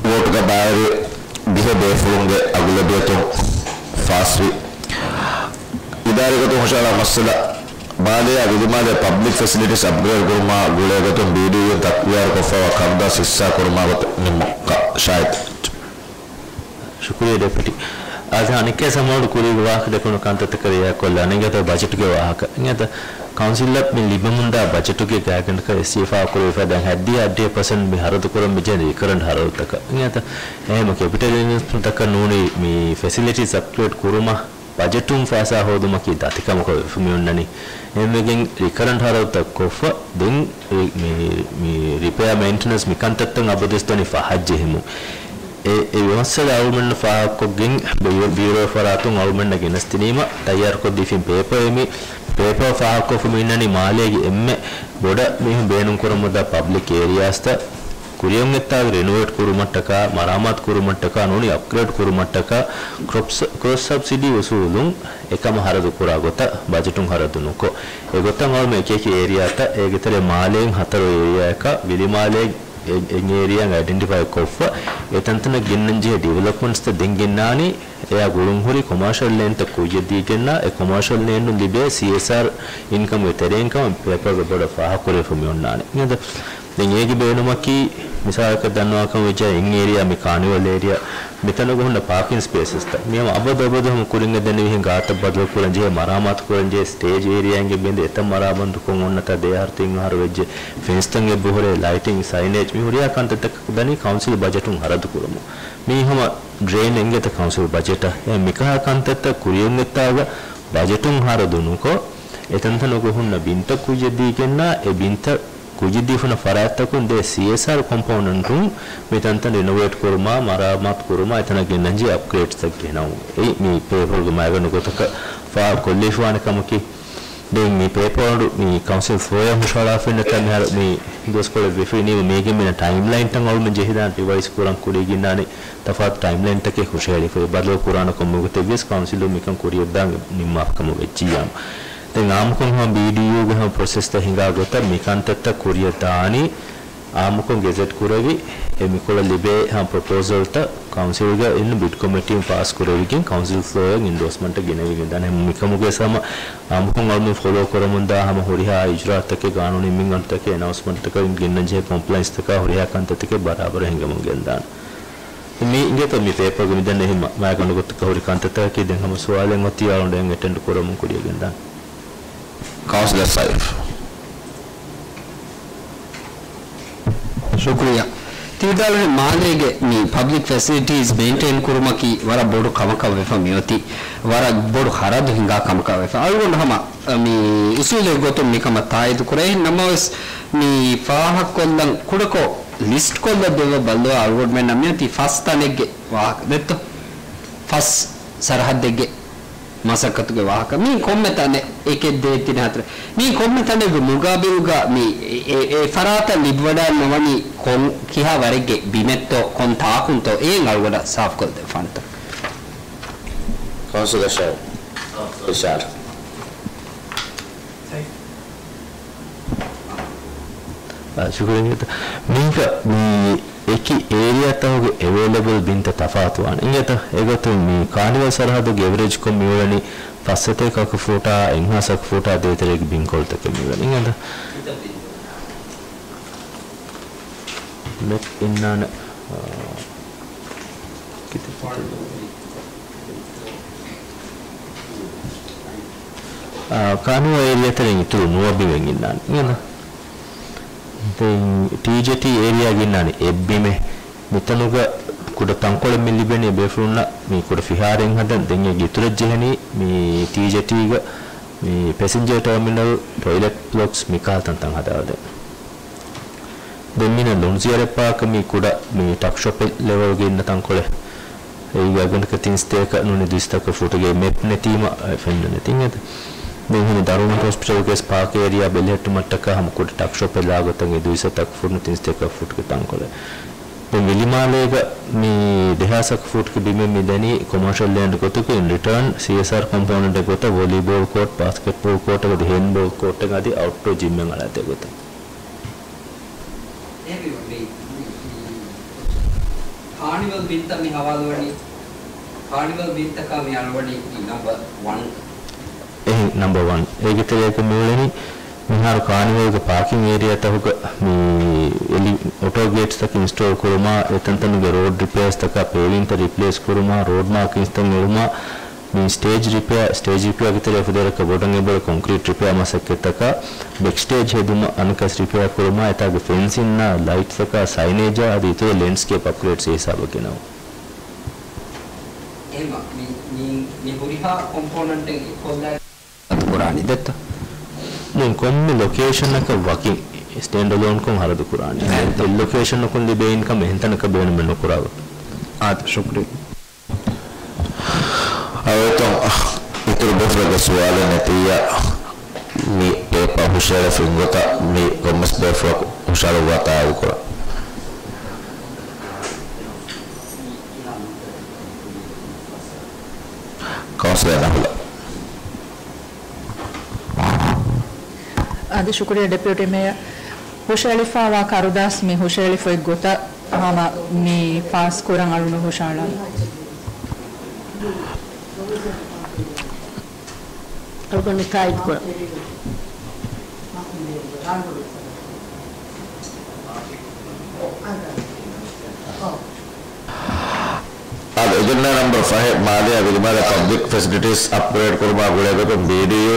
ވޯޓުގަ ބައިވެރި ދިހަ ބޭފުޅުންގެ އަޣުލަބިއްޔަތުން ފާސްވި. އިދާރީގޮތުން ހުށައަޅާ މައްސަލަ، މާލެއާ ވިލިމާލެ ޕަބްލިކް ފެސިލިޓީސް އަޕްގްރޭޑް ކުރުމާ ގުޅޭގޮތުން ބީޑީއުން ތަކުރާރުކޮށްފައިވާ ކަރުދާ ހިއްސާ ކުރުމާ ގޮތެއް ނިންމުމަށް ޝާއިއު. ޝުކުރިއްޔާ ޑެޕިއުޓީ. އާދެ، އަނެއްކާވެސް ހަމައަޅު ކުރީގެ ވާހަކަ ދެކުނު ކަންތައްތަކަށް ރިއެކްޓް ކޮށްލާނެ. އިނގޭތަ ބަޖެޓުގެ ވާހަކަ. އިނގޭތަ ކައުންސިލަށް މި ލިބެމުންދާ ބަޖެޓުގެ ގާތްގަނޑަކަށް އެސްސީ ފާހަގަކުރެވިފަ ދެން ހަތްދިހަ އަށްޑިހަ ޕަސެންޓް މި ހަރަދުކުރަން މިޖެހެނީ ރިކަރަންޓް ހަރަދުތަކަށް. އިނގޭތަ އެހެން ކެޕިޓަލް އިންވެސްޓްމަންޓްތަކަށް ނޫނީ މި ފެސިލިޓީސް އަޕްގްރޭޑް ކުރުމަށް ބަޖެޓުން ފައިސާ ހޯދުމަކީ ދަތިކަމަކަށް ވެފަ މި އޮންނަނީ. އެހެންވެގެން ރިކަރަންޓް ހަރަދުތައް ކޮށްފަ ދެން ރި-، މި، މި ރިޕެއާ މެއިންޓެނަންސް މި ކަންތައްތައް އަބަދުވެސް ދަނީ ފަހަށް ޖެހިމުން. އެ، އެ މައްސަލަ އަޅުގަނޑު ފާހަގަކޮށްގެން ބިއު-، ބިއުރޯ ފަރާތުން އަޅުގަނޑަށް ގެނެސްދިނީމަ ތައްޔާރުކޮށްދީފިން ޕޭޕަރެއް. މި ޕޭޕަރ ފާހަގަކޮށްފަ މި އިންނަނީ މާލޭގެ އެންމެ ބޮޑަށް މީހުން ބޭނުންކުރަމުންދާ ޕަބްލިކް އޭރިއާސްތައް ކުރިއަށް އޮތްތާގެ ރެނޮވޭޓް ކުރުމަށްޓަކާ، މަރާމާތު ކުރުމަށްޓަކާ ނޫނީ އަޕްގްރޭޑް ކުރުމަށްޓަކާ ކްރޮޕްސް-، ކްރޮސް ސަބްސިޑީ އުސޫލުން އެކަމަށް ހަރަދު ކުރާ ގޮތަށް ބަޖެޓުން ހަރަދު ނުކޮށް، އެގޮތަށް އަޅުމެ އެކިއެކި އޭރިއާތައް އޭގެ ތެރޭ މާލޭން ހަތަރު އޭރިއާއަކަށް ވިލިމާލޭ އެ-، އެއް އޭރިއާއަށް އައިޑެންޓިފައި ކޮށްފަ، އެ ތަންތަނަށް ގެންނަން ޖެހޭ ޑިވެލޮޕްމަންޓްސްތައް ދެން ގެންނާނީ، އެއާ ގުޅުންހުރި ކޮމާޝަލް ލޭންތައް ކުއްޔަށް ދީގެންނާ، އެ ކޮމާޝަލް ލޭންނުން ލިބޭ ސީއެސްއާރް އިންކަމުގެ ތެރެއިން ކަމަށް ޕޭޕަރގަ ބޮޑަށް ފާހަގަކުރެވިފަ މި އޮންނާނެ. އިނގޭތަ؟ ދެން އޭގެ ބޭނުމަކީ، މިސާލަކަށް ދަންނަވާކަމަށް ވެއްޖާ އިން އޭރިއާ މި ކާނިވަލް އޭރިއާ، މިތަނުގަ ހުންނަ ޕާކިން ސްޕޭސަސްތައް މި ހަމަ އަބަދު އަބަދު ހަމަ ކުރިން އެދެން އެހެން ގާތަށް ބަދަލު ކުރަން ޖެހޭ، މަރާމާތު ކުރަން ޖެހޭ، ސްޓޭޖް އޭރިއާއިންގެ ބިންދެއް އެތައް މަރާމާތު ކޮށް އޮންނަތާ ދެ އަހަރު ތިން އަހަރު ވެއްޖެ، ފެންސްތައް އެބަހުރޭ، ލައިޓިން، ސައިނޭޖް މި ހުރިހާ ކަންތައްތަކަށް ދަނީ ކައުންސިލް ބަޖެޓުން ހަރަދު ކުރަމުން. މީ ހަމަ ޑްރޭން އެނގޭތަ ކައުންސިލް ބަޖެޓަށް؟ އެ މިކަހަލަ ކަންތައްތައް ކުރިއަށް އޮތްތާގަ ބަޖެޓުން ހަރަދު ނުކޮށް، އެ ތަންތަނުގަ ހުންނަ ބިންތައް ކުއްޔަށް ދީގެންނާ، އެ ބިންތައް ކުއްޔަށް ދީފަ ހުންނަ ފަރާތްތަކުން ދޭ ސީއެސްއާރް ކޮމްޕޯނަންޓުން މި ތަންތަން ރިނޮވޭޓް ކުރުމާ، މަރާމާތު ކުރުމާ، އެތަނަށް ގެންނަން ޖެހޭ އަޕްގްރޭޑްސްތައް ގެނައުން. އެއީ މި ޕޭޕަރުގެ މައިގަނޑު ގޮތަކަށް ފާހަގަކޮށްލައިފަވާނެ ކަމަކީ. ދެން މި ޕޭޕަރު މި ކައުންސިލް ފްލޯއަށް ހުށަހަޅާފައި ނެތާ މިހާރު މި ދުވަސްކޮޅެއް ވެފައި ނީމަ މީގެ މިނަ ޓައިމްލައިންތައް އަޅުމެން ޖެހިދާނެ ރިވައިޒް ކުރަން ކުރިގިންނާނެ ތަފާތު ޓައިމްލައިންތަކެއް ހުށަހެޅިފައި ބަދަލު ކުރާނެ ކޮންމެ ގޮތެއް ވިޔަސް ކައުންސިލުން މިކަން ކުރިއަށްދާން ނިންމާފަ ކަމަށް ވެއްޖިއްޔާމު. ދެން އާއްމުކޮށް ހަމަ ބީޑީއޫގެ ހަމަ ޕްރޮސެސްތައް ހިނގާ ގޮތަށް މި ކަންތައްތައް ކުރިއަށް ދާނީ އާއްމުކޮށް ގެޒެޓް ކުރެވި، އެ މިކޮޅަށް ލިބޭ ހަމަ ޕްރޮޕޯސަލްތައް ކައުންސިލްގަ އިންނު ބިޑް ކޮމިޓީން ޕާސް ކުރެވިގެން ކައުންސިލް ފްލޯއަށް އިންޑޯސްމަންޓަށް ގެނެވިގެން ދާނެ. ހަމަ މިކަމުގެ ހަމަ އާއްމުކޮށް އަޅުމެން ފޮލޯ ކުރަމުންދާ ހަމަ ހުރިހާ އިޖުރާއަތްތަކެއް، ގާނޫނީ މިންވަންތަކެއް، އެނައުންސްމަންޓްތަކަށް ގެންނަން ޖެހޭ ކޮމްޕްލައިންސްތަކާ ހުރިހާ ކަންތައްތަކެއް ބަރާބަރަށް ހިނގަމުން ގެންދާނެ. މި އިނގޭތޯ މި ޕޭޕަރގެ މި ދަންނަ އެހެން މަ-، މައިގަނޑު ގޮތަކަށް ހުރި ކަންތައްތަކަކީ. ދެން ހަމަ ސުވާލެއް އޮތީ އަޅުގަނޑު އެން އެޓެންޑް ކުރަމުން ކުރިއަށް ގެންދާނެ. ކައުންސިލަރ ސައިފް. ޝުކުރިއްޔާ. ތި ވިދާޅުވި މާލޭގެ މި ޕަބްލިކް ފެސިލިޓީސް މެއިންޓެއިން ކުރުމަކީ ވަރަށް ބޮޑު ކަމަކަށް ވެފަ މިއޮތީ. ވަރަށް ބޮޑު ހަރަދު ހިނގާ ކަމަކަށް ވެފަ. އަޅުގަނޑު ހަމަ މި އުސޫލެއް ގޮތުން މިކަމަށް ތާއީދު ކުރޭ. ނަމަވެސް މި ފާހަގަކޮށްލަން ކުޑަކޮށް ލިސްޓް ކޮށްލަ ދެއްވަ ބައްލަވާ އަޅުގަނޑުމެންނަށް މިއޮތީ ފަސް ތަނެއްގެ ވާހަކަ ދެއްތޯ؟ ފަސް ސަރަހައްދެއްގެ މަސައްކަތުގެ ވާހަކަ. މީ ކޮންމެ ތަނެއް އެކެއް ދޭތިނެ ހަތަރެއް. މީ ކޮންމެ ތަނެއްގެ މުގާބިލްގަ މި އެ، އެ، އެ ފަރާތަށް ލިބިވަޑައިންނަވަނީ ކޮން ކިހާ ވަރެއްގެ ބިމެއްތޯ، ކޮން ތާކުންތޯ، އެއިން އަޅުގަނޑަށް ސާފުކޮށްދެއްވާނެތޯ؟ ކައުންސިލަރ ޝާ-، ޝާރް. އާ، ޝުކުރިއްޔާ. މީގަ މި އެކި އޭރިއާތަކުގެ އެވޭލަބަލް ބިންތައް ތަފާތުވާނެ. އިނގޭތަ؟ އެގޮތުން މި ކާނިވަލް ސަރަހައްދުގެ އެވަރޭޖްކޮށް މިއުޅެނީ ފަސް ސަތޭކަ އަކަ ފޫޓާ އެއްހާސް އަކަ ފޫޓާ ދޭތެރޭގެ ބިންކޮޅުތަކެއް މިއުޅެނީ. އިނގޭތަ؟ މެޕް އިންނާނެ. އާ، ކިތައް އާ، ކާނޫނު އޭރިއާތެރެއިން އިތުރު ނުވަ ބިމެއް އިންނާނެ. އިނގޭތަ؟ ދެން ޓީޖޭޓީ އޭރިއާގަ އިންނާނެ އެއް ބިމެއް. މިތަނުގަ ކުޑަ ތަންކޮޅެއް މި ލިބެނީ ބޭފުޅުންނަށް މި ކުޑަ ފިހާރައެއް ހަދަން. ދެން އޭގެ އިތުރަށް ޖެހެނީ މި ޓީޖޭޓީގަ މި ޕެސެންޖަރ ޓާމިނަލް، ޓޮއިލެޓް ބްލޮކްސް މިކަހަލަ ތަންތަން ހަދާދޭން. ދެން މީނަ ލޮންޒިއަރ ޕާކް މި ކުޑަ މި ޓަކް ޝޮޕެއް ލެވަލްގަ އިންނަ ތަންކޮޅެއް. އެއީ އަގަނޑަކަށް ތިން ސަތޭކަ ނޫނީ ދުއިސައްތަކަ ފޫޓުގެ މެޕް ނެތީމަ ފެންނަން ނެތި އިނގޭތަ؟ ދެން ހަމަ ދަރުމަ ހޮސްޕިޓަލްގެ ޕާކް އޭރިއާ ބެލެހެއްޓުމަށްޓަކާ ހަމަ ކުޑަ ޓަކް ޝޮޕެއް ލާގޮތަށް އެ ދުއިސައްތަކަ ފޫޓު ތިން ސަތޭކަ ފޫޓުގެ ތަންކޮޅެއް. ދެން ވިލިމާލޭގަ މި ދެހާސް އަކަ ފޫޓުގެ ބިމެއް މި ދެނީ ކޮމާޝަލް ލޭންޑް ގޮތަކަށް އިން ރިޓާން ސީއެސްއާރް ކޮމްޕޯނެންޓް ގޮތަށް ވޮލީބޯލް ކޯޓް، ބާސްކެޓްބޯލް ކޯޓް އަދި ހޭންޑްބޯލް ކޯޓް އަދި އައުޓްޑޯ ޖިމް އަޅާދޭ ގޮތަށް. އެހެންވީމަ މި، މި، މި ކާނިވަލް ބިންތައް މި ހަވާލުވަނީ، ކާނިވަލް ބިންތަކާ މި އަޅުވަނީ މި ނަމްބަރ ވަން. އެހެން ނަމްބަރ ވަން. އޭގެ ތެރެއަކަށް މިއުޅެނީ މިހާރު ކާނިވަލްގެ ޕާކިން އޭރިއާތަކުގަ މި އެލި-، އޮޓޯ ގޭޓްސްތަކެއް އިންސްޓޯލް ކުރުމާ، އެތަންތަނުގެ ރޯޑް ރިޕެއާސްތަކާ ޕޭވިންތައް ރިޕްލޭސް ކުރުމާ، ރޯޑް މާކިންސްތައް އެޅުމާ، މި ސްޓޭޖް ރިޕެއާ، ސްޓޭޖް ރިޕެއާގެ ތެރޭ ފުދޭވަރަކަށް ބޮޑަށް އެބައޮތް ކޮންކްރީޓް ރިޕެއާ މަސައްކަތްތަކާ، ބެކް ސްޓޭޖް ހެދުމަށް އަނެއްކާވެސް ރިޕެއާ ކުރުމާ، އެތާގެ ފެންސިންއާ، ލައިޓްސްތަކާ، ސައިނޭޖާ އަދި އިތުރު ލެންޑްސްކޭޕް އަޕްގްރޭޑްސް އެ ހިސާބަށް ގެނައުން. އެހެންވީމަ މި، މި، މި ހުރިހާ ކޮމްޕޯނަންޓެއް އެއްކޮށްލާ ކުރާނީ ދެއްތަ؟ ދެން ކޮންމެ ލޮކޭޝަނަކަށް ވަކިން ސްޓޭންޑް އަލޯންކޮށް ހަރަދު ކުރާނީ. އެއް ލޮކޭޝަނަކުން ލިބޭ އިންކަމް އެހެން ތަނަކަށް ބޭނުމެއް ނުކުރާ ގޮތަށް. އާދެ، ޝުކުރިއްޔާ. އަވައިތޯ، އިތުރު ބޭފުޅެއްގެ ސުވާލެއް ނެތިއްޔާ، މި ޕޭޕާ ހުށަހެޅިފައި ގޮތަށް މި ކޮންމެސް ބޭފުޅަކު ހުށަހަޅުއްވާ ތާއީދު ކުރަން. ކައުންސިލަރ ނަހުލާ. އަދި ޝުކުރިއްޔާ ޑެޕިއުޓީ މޭޔަރ. ހުށައެޅިފައިވާ ކަރުދާސް މި ހުށައެޅިފައި ގޮތަށް ހަމަ މި ފާސްކުރަން އަޅުގަނޑު ހުށައަޅާ. އަޅުގަނޑު ތާއީދު ކުރަން. އާދެ، އެޖެންޑާ ނަމްބަރު ފަހެއް، މާލޭ އަށް ވިލިމާލެ ޕަބްލިކް ފެސިލިޓީސް އަޕްގްރޭޑް ކުރުމާ ގުޅޭ ގޮތުން ބީޑީޔޫ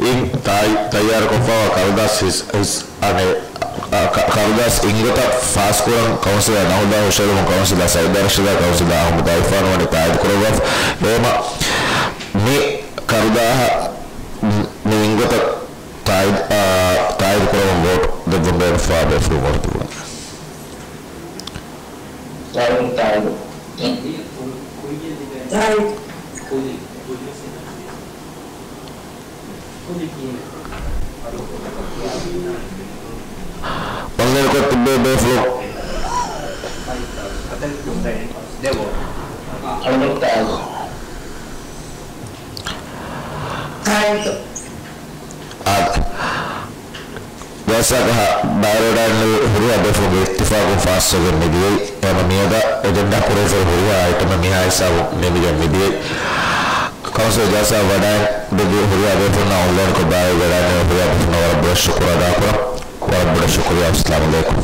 އިން ތާއި-، ތައްޔާރުކޮށްފައިވާ ކަރުދާސް ހިސް-، ހިސް-، އަނެއް، އަ، ކަ-، ކަރުދާސް އިންގޮތަށް ފާސްކުރަން ކައުންސިލަރ ނަހުލާ ހުށައެޅުމުން ކައުންސިލަރ ސައިދާ ރަޝީދާ ކައުންސިލަރ އަހުމަދު އައިފާން ވަނީ ތާއީދު ކުރައްވާފަ. އެހެމަ މި ކަރުދާހަށް މި އިންގޮތަށް ތާއީދު، އާ، ތާއީދު ކުރަމުން ވޯޓް ދެއްވަން ބޭނުންފާ ބޭފުޅުން ވޯޓް ދެއްވުން. ތާއީދު، ތާއީދު. ތާއީދު. އޮންލައިންކޮށް ތިއްބެވި ބޭފުޅުން. އަޅުގަނޑު ތާއީދު. ތާއީދު. އާދެ. ޖަލްސާގަ ބައިވެރިވެވަޑައިގެންނެވި ހުރިހާ ބޭފުޅުންގެ އިއްތިފާގުން ފާސްވެގެން މިދިޔައީ. އެހެންވީމަ މިއަދާ އެޖެންޑާ ކުރެވިފައި ހުރިހާ އައިޓަމެއް މިހާ ހިސާބުން ނިމިގެން މިދިޔައީ. ކައުންސިލް ޖަލްސާ ވަޑައިގެން މިދިޔަ ހުރިހާ ބޭފުޅުންނާ އޮންލައިންކޮށް ބައިވެރިވެވަޑައިގެންނެވި ހުރިހާ ބޭފުޅުންނަށް ވަރަށް ބޮޑަށް ޝުކުރު އަދާކުރަން. ވަރަށް ބޮޑަށް ޝުކުރިއްޔާ. އައްސަލާމު ޢަލައިކުމް.